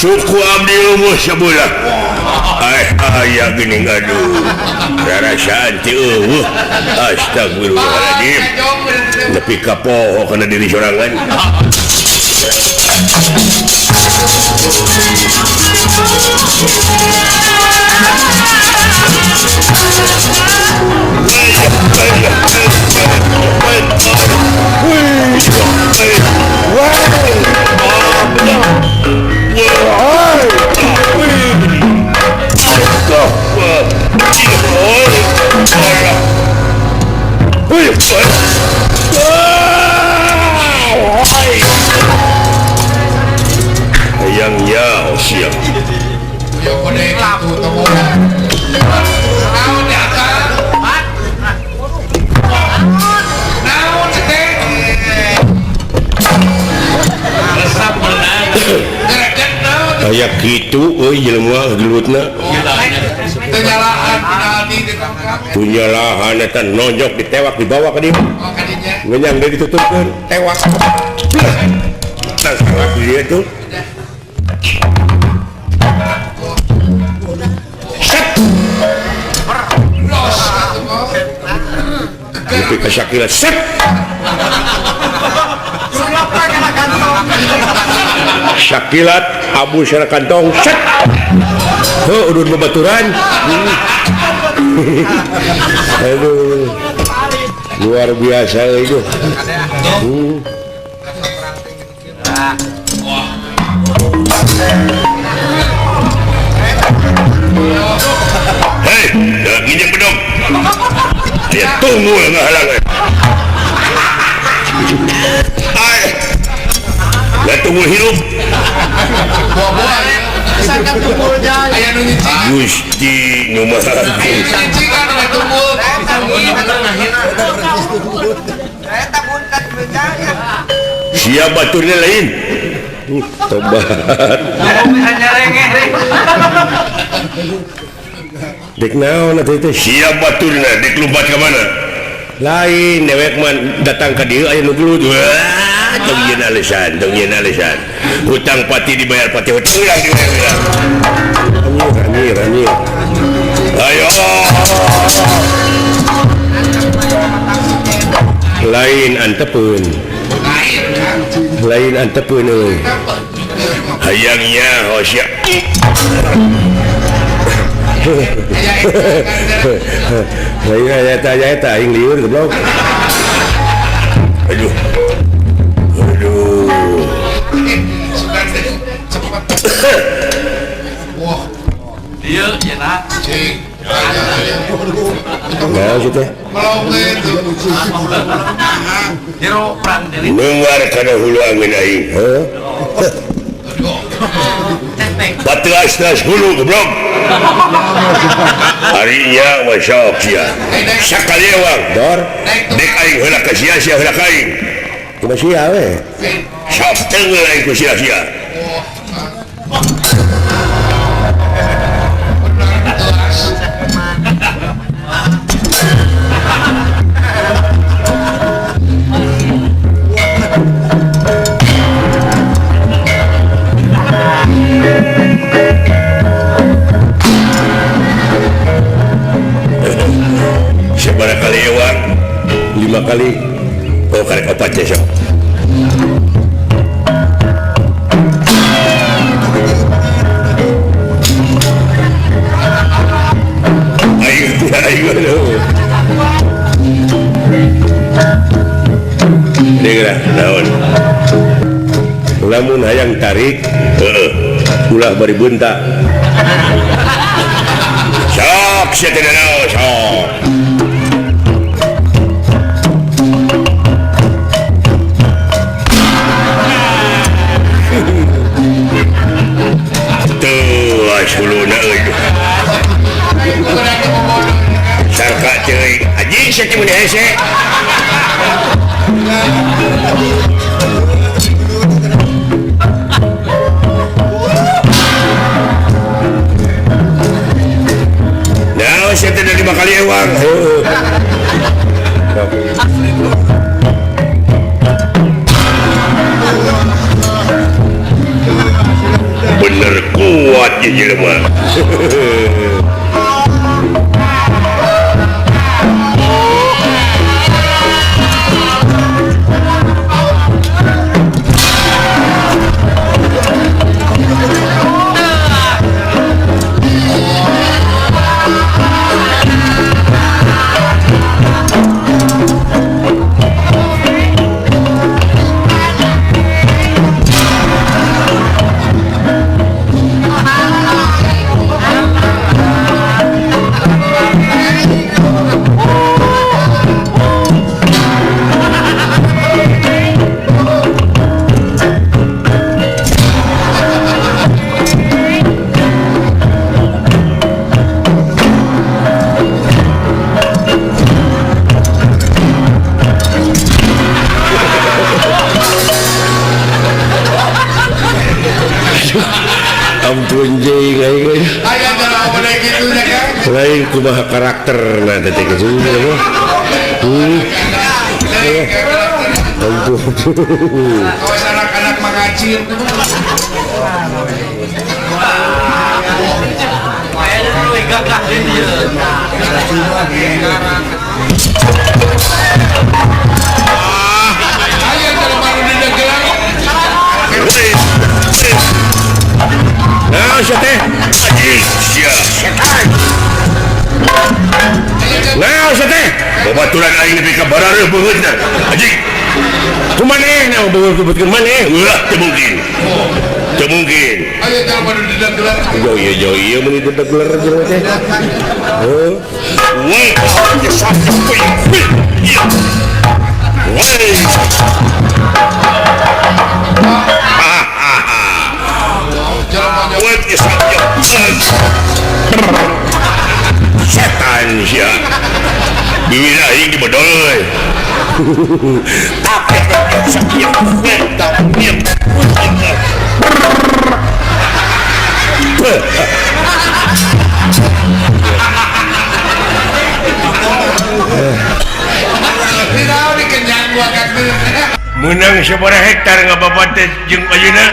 Suku abdi eueuh sabelah. Aya geuning aduh. Rarasaan teh eueuh. Astagfirullahaladzim. Nepi ka poho kana diri sorangan. Hayang yao siap. Kayak gitu euy jelema gelutna. Punya lahan eta nonjok ditewak dibawa ka dieu. Ngenyang deui ditutupkeun, tewak. Tewak dieu tuh. Set. Nepi ka sakila set. Sakilat abu sana kantong set. Heuh udun babaturan. Aduh. Luar biasa itu. Hei, nginjem bedog. Aya tunggu ngahalang. Ai. Da tunggu hirup. Gusti nu Maha Siap baturnya lain. Tobat. Dek naon atuh teh? Siap baturna dek lompat ka mana? Lain dewek mah datang ka dieu aya nu gelut. Wah, tong yeun alesan, tong yeun alesan. Hutang pati dibayar pati hutang urang dibayar urang. Anjir, anjir, anjir. Ayo. Lain antepeun. Lain antepeun euy. Hayang nyaho sia. Lain aya eta aing lieur goblok. Aduh. Aduh. Wah. Dieu cenah. Cing. Nah, gitu. Nunggar kana hulu angin aing. Heuh. Bateras-teras hulu goblok. Harinya mah sok sia. Sakaliewang, dor. Dek aing heula ka sia, sia heula ka aing. Kumaha sia we? Sok teunggeul aing ku sia-sia. Sabaraha kali ewang? 5 kali. Oh, karek opat teh sok. Ayo, ayo, ayo. Dengar, naon? Lamun hayang tarik, heeh, ulah bari bunta. Sok sia teh naon, sok. Huluna euy. Sarka ceuy, anjing sia teh mun hese. Nah, sia teh 5 kali ewang. Heuh. Bener jelema. Ampun jeng aing. Aya jalma kitu nya kan. Lain kumaha karakterna teh kitu mah. Ampun. Kawas anak-anak mangacir. Aya jalma nu didegelan. Nah, sia teh. Anjing sia. Setan. Nah, sia teh. Babaturan aing nepi ka barareuh beungeutna. Anjing. Kumaneh na beungeut kubutkeun maneh? Ulah teu mungkin. Teu mungkin. Aya jalma nu didegelan. Jauh ieu jauh ieu mun didegeler jelema teh. Heuh. Woi, woi. Setan sia. Biwir aing dibedol euy. Tapi menang sabaraha hektar ngababat jeung ayeuna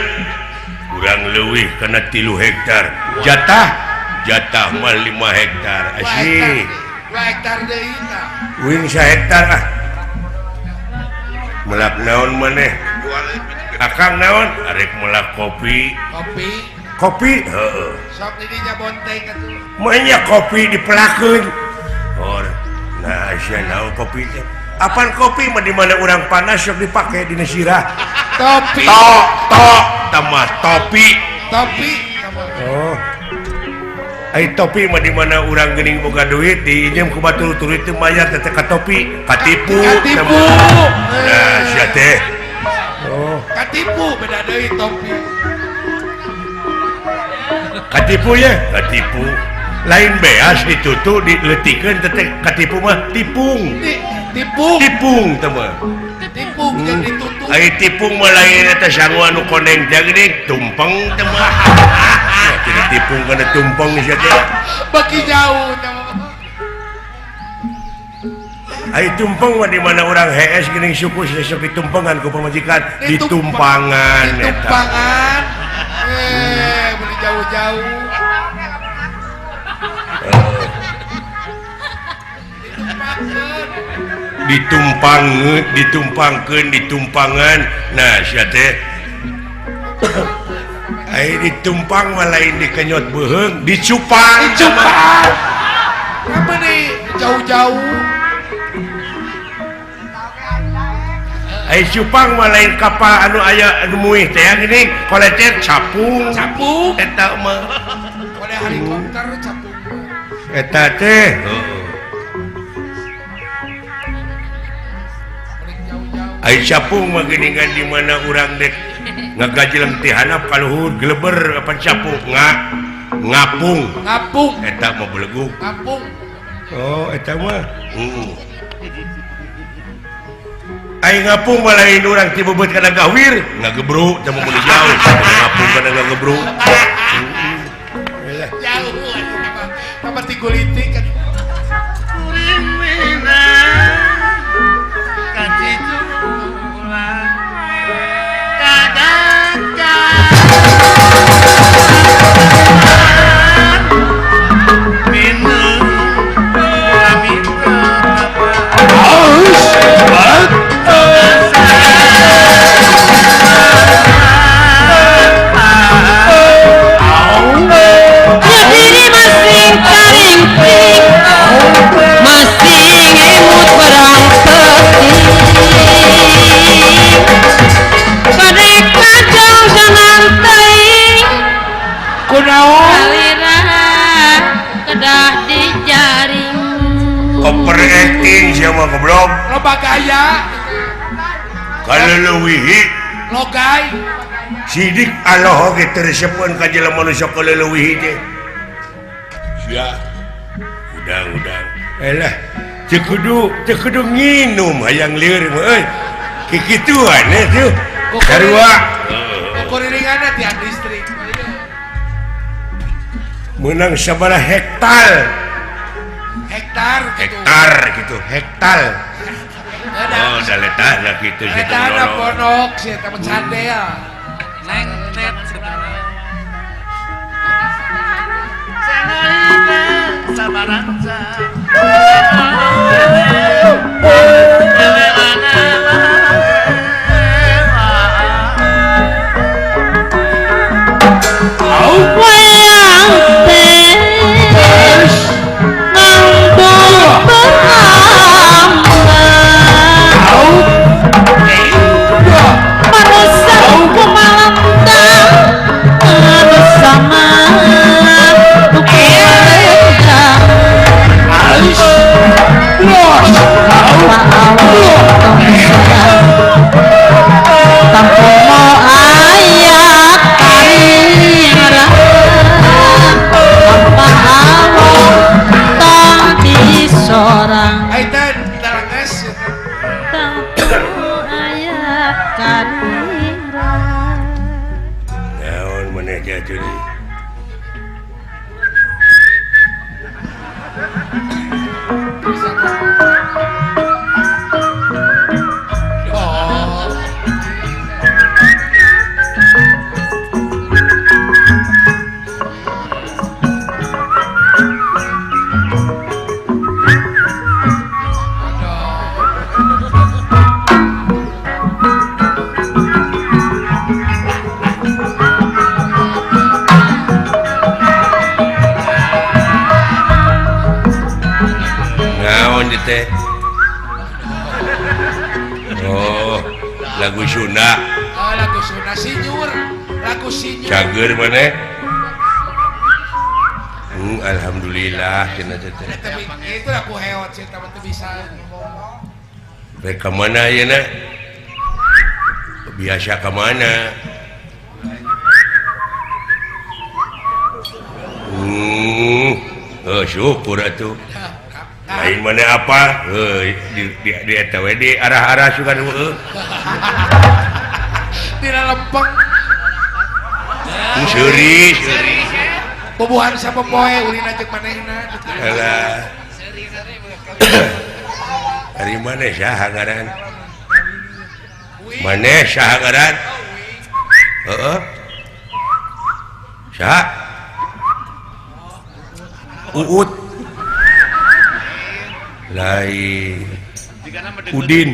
kurang leuwih kana 3 hektar. Jatah jatah mah 5 hektar. Asih. 2 hektar deui tah. Uing 1 hektar ah. Melak naon maneh? Akang naon? Arek melak kopi. Kopi. Kopi? Heeh. Sok di dinya bonteng atuh. Mah kopi dipelakeun. Or, nah sia naon kopi teh? Apan kopi mah di mana urang panas sok dipake dina sirah. Topi. To, to, tambah topi. Topi. Oh. Ai topi mah di mana urang geuning boga duit diinjem ku batur tuluy teu mayar teh ka topi, katipu. Katipu. Nah, sia teh. Oh, katipu beda deui topi. Katipu ya, katipu. Lain beas ditutu dileutikeun teh katipu mah tipung. Tipung. Tipung teh mah. Tipung jeung ditutu. Ai tipung mah lain eta sangu anu koneng teh geuning tumpeng teh mah. Jadi tipung kana tumpeng sia teh. Baki jauh teh mah. Ai tumpeng mah di mana urang hees geuning suku sok ditumpengan ku pamajikan, ditumpangan eta. Ditumpangan. Beli jauh-jauh. Ditumpang, ditumpangkeun, ditumpangan. Nah, sia teh. Ai ditumpang mah lain dikenyot beuheung, dicupang. Dicupang. Apa nih jauh-jauh? Ai cupang mah lain kapal anu aya anu muih teh geuning, kolecer capung. Capung. Eta mah. Kole helikopter capung. Eta teh. Heeh. Ai capung mah geuningan di mana urang dek ngagajeleng ti handap ka luhur geleber apa capung ngapung. Ngapung. Eta mah belegug. Ngapung. Oh, eta mah. Heeh. Ai ngapung mah lain urang ti bebeut kana gawir, ngagebruk teh mun jauh. Ngapung kana ngagebruk. Jauh atuh mah. Ti gulitik atuh. Kadang mah goblok. Loba gaya. Kaleuwihi logai. Sidik Allah oge teu resepeun ka jelema nu sok kaleuwihi teh. Sia. Udang-udang. Elah, teu kudu nginum hayang lieur mah euy. Kikituan tuh. Sarua. Kokoriringanna tiang listrik. Menang sabaraha hektar. Hektar gitu. Hektar gitu, hektar. Oh, da letahna kitu sih. Letahna pondok sih eta mah candel. Neng net Teh. Oh, lagu Sunda. Oh, lagu Sunda sinyur, lagu sinyur. Cager maneh? Alhamdulillah cenah teh. Itu lagu heot sih, teu bisa ngomong. Rek ka mana ayeuna? Biasa ka mana? Oh, syukur atuh. Lain mana apa? Di eta we di arah-arah sugan heueuh. Dina lempeng. Seuri, seuri. Bobohan sapopoe ulina jeung manehna. Alah. Ari maneh saha ngaran? Maneh saha ngaran? Heeh. Saha? Uut. Lain Udin.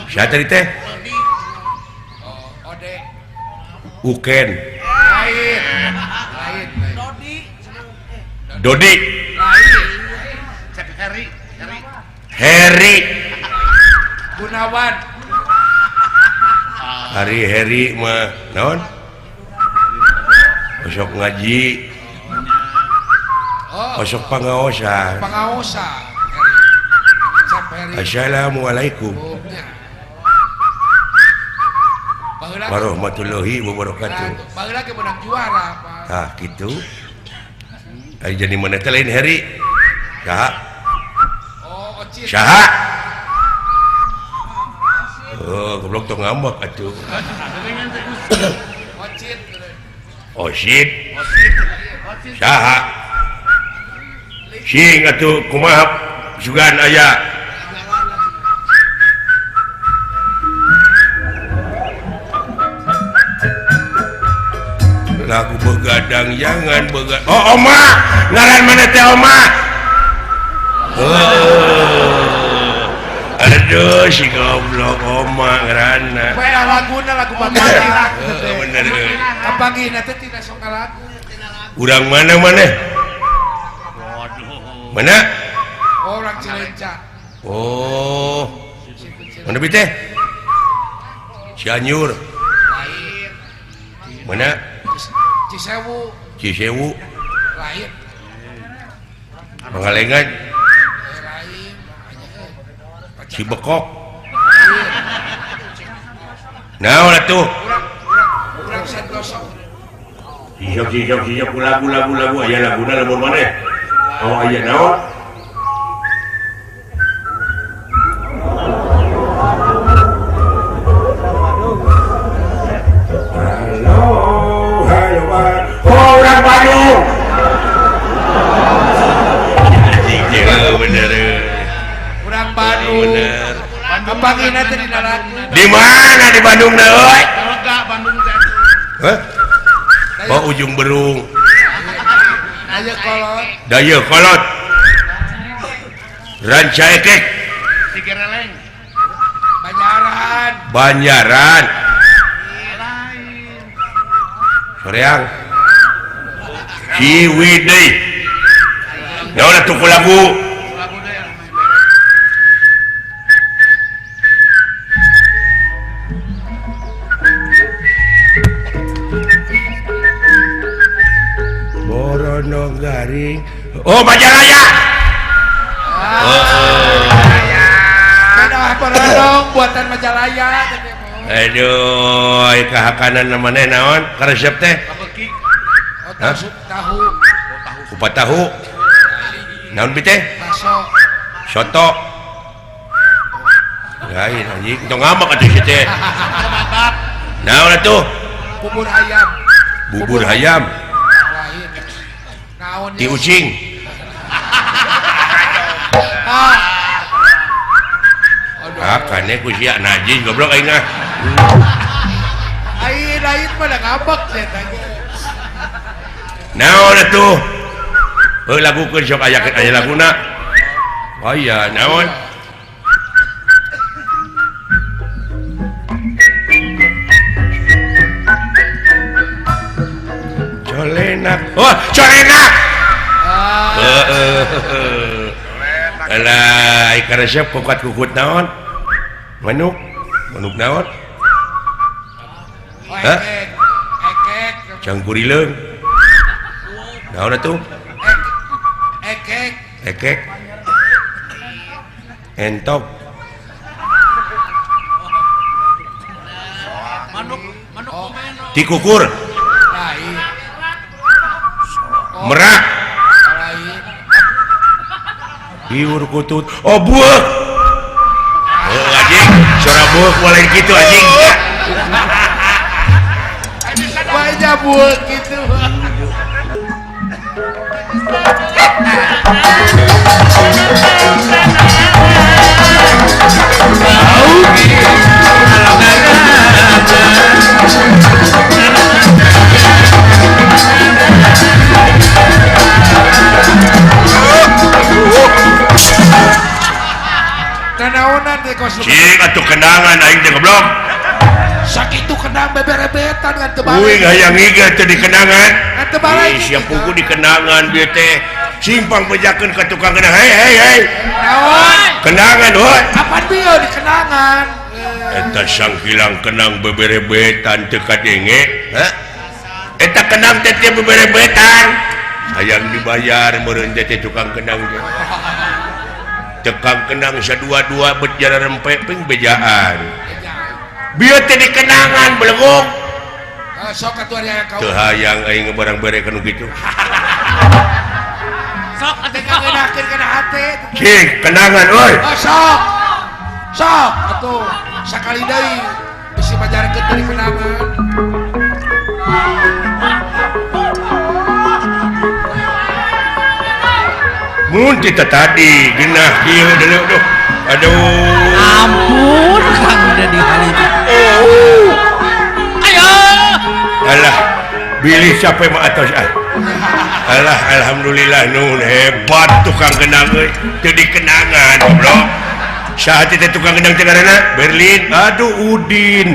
Siapa tadi teh? Uken. Dodi. Heri Gunawan. Hari Heri mah naon? Osok ngaji. Osok pangaosan. Pangaosan. Assalamualaikum warahmatullahi wabarakatuh. Baheula ge menang juara, Pak. Tah kitu. Ari jadi mana teh lain Heri? Saha? Oh, Ocit. Saha? Oh, goblok tong ngambek atuh. Ocit. Ocit. Saha? Sing atuh kumaha sugan aya. Lagu begadang jangan begadang. Oh, oma, ngaran mana teh oma? Oh. Aduh, si goblok oma ngaranna. Bae laguna lagu bapak. Heeh, bener. Kapanggihna teh tina sok lagu. Urang mana maneh? Mana? Orang Cileunca. Oh. Mana bi teh? Cianjur. Lain. Mana? Cisewu. Cisewu. Lain. Pangalengan. Lain. Si Bekok. Naon atuh? Urang Santoso. Sijok lagu aya laguna lamun maneh. Oh aya naon? Halo, hayo oh, urang Bandung. Anjing bener. Urang Bandung. Bener. Kapangina teh dina lagu. Di mana di Bandung na euy? Bandung teh. Hah? Oh ujung berung. Dayakolot. Dayakolot. Rancaekek. Cigereleng. Banjaran. Banjaran. Soreang. Ciwidey. Naon atuh ku lagu? Borono garing. Oh Majalaya. Oh. Borono buatan Majalaya. Aduh, kahakanan namanya naon? Karesep teh? Oh, tahu. Tahu. Kupat tahu. Naon bi teh? Bakso. Soto. Lain anjing, tong ngambek atuh si teh. Naon atuh? Bubur ayam. Bubur ayam. Ti ucing. Ah, kane ku sia najis goblok aing ah. Aing lain mah da ngambek sia teh. Naon atuh? Heuh lagukeun sok aya aya laguna. Aya naon? Colenak. Oh, colenak. Heeh. Alah, karesep kukat-kukut naon? Manuk. Manuk naon? Hah? Ekek. Cangkurileung. Naon atuh? Ekek. Ekek. Entok. Manuk, manuk komeno. Tikukur. Lain. Merak. Iur kutut. Oh buek. Oh anjing, suara buek mulai gitu anjing. Wajah buek gitu. Cik atuh kenangan aing teh goblok. Sakitu kenang beberebetan ngan teu balik. Uing hayang iga teh di kenangan. Ngan teu balik. Sia pugu di kenangan bieu teh. Simpang bejakeun ka tukang kenang. Hei hei hei. Naon? Kenangan heuy. Kapan bieu di kenangan? Eta sangkilang kenang beberebetan teu kadenge. Hah? Eta kenang teh teh beberebetan. Hayang dibayar meureun teh tukang kenang teh. Tekang kenang sadua-dua bet jara rempe ping bejaan. Bieu teh dikenangan beleguk. Sok atuh ari kau. Teu hayang aing barang bere kanu kitu. Sok atuh ngeunakeun kana hate. Cing, kenangan euy. Oh, sok. Sok atuh sakali deui bisi majarkeun dari kenangan. Mun tita tadi genah kieu deuleu duh. Aduh. Ampun Kang udah di hal itu. Oh. Ayo. Alah, bilih capek mah atos ah. Alah, alhamdulillah nun hebat tukang kenang euy. Teu dikenangan goblok. Saha teh tukang kenang teh ngaranna? Berlin. Aduh Udin.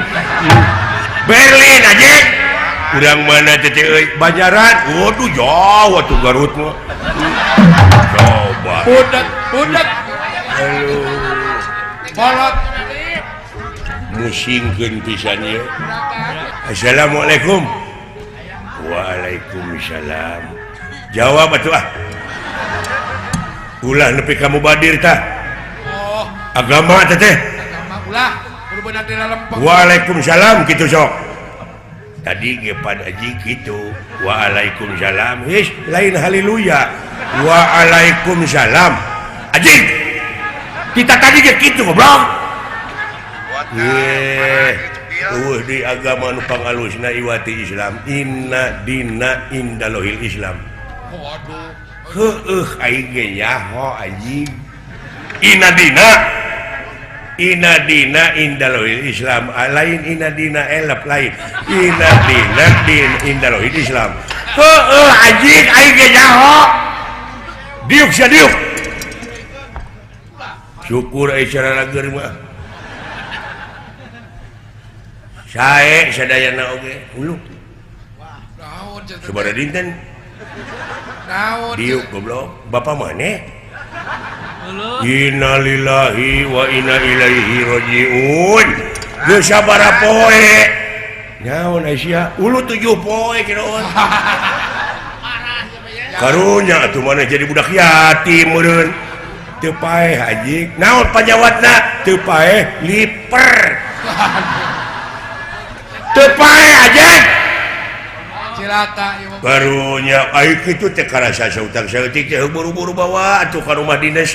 Berlin anjing. Urang mana teh euy? Banjaran. Waduh jauh atuh Garut mah. Coba. Budak, budak. Aduh. Bolot. Musingkeun pisan ieu. Assalamualaikum. Waalaikumsalam. Jawab atuh ah. Ulah nepi ka mubadir tah. Oh. Agama teh. Agama ulah kudu beunang dina lempeng. Waalaikumsalam kitu sok. Tadi ge pan aji kitu. Waalaikumsalam. His lain haleluya. Waalaikumsalam. Aji. Kita tadi ge kitu goblok. Eueuh di agama nu pangalusna iwati Islam. Inna dina indalohil Islam. Waduh. Heueuh aing ge nyaho anjing. Inna dina Inna dina indalohil Islam. Lain inna dina elep lain. Inna dina din indalohil Islam. Heueuh anjing aing ge nyaho. Diuk sia diuk. Syukur ai saralageur mah. Sae sadayana oge hulu. Naon cenah? Sabaraha dinten? Naon? Diuk goblok. Bapak maneh? Innalillahi wa inna ilaihi rajiun. Geus sabaraha poe? Naon sia? Ulu 7 poe kiraon. Karunya atuh maneh jadi budak yatim meureun. Teu paeh haji. Naon panyawatna? Teu paeh liper. Teu paeh aja. Cilata ieu mah. Karunya ai kitu teh karasa sautang saeutik teh buru-buru bawa atuh ka rumah dinas.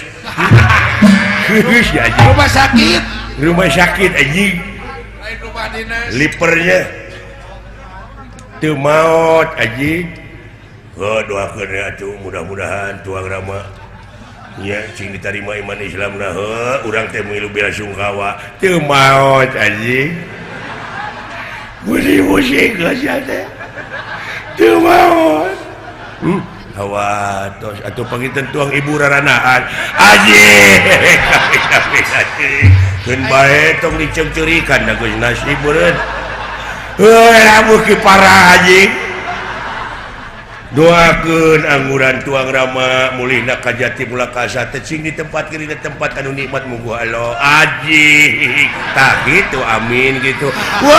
Geus ya anjing. Rumah sakit. Rumah sakit anjing. Lain rumah dinas. Lipernya teu maot anjing. Heuh doakeun we atuh mudah-mudahan tuang rama nya cing ditarima iman Islamna heuh urang teh milu bela sungkawa teu maot anjing. Musik-musik geus teh. Teu maot. Hawa tos atuh panginten tuang ibu raranaan. Anjing. Keun bae tong diceungceurikan da geus nasib meureun. Heuh lamun ki parah anjing. Doakeun angguran tuang rama mulihna ka jati mulakasa teh cing ditempatkeun dina tempat anu nikmat muguh Allah. Anjing. Tah kitu amin gitu. Wah.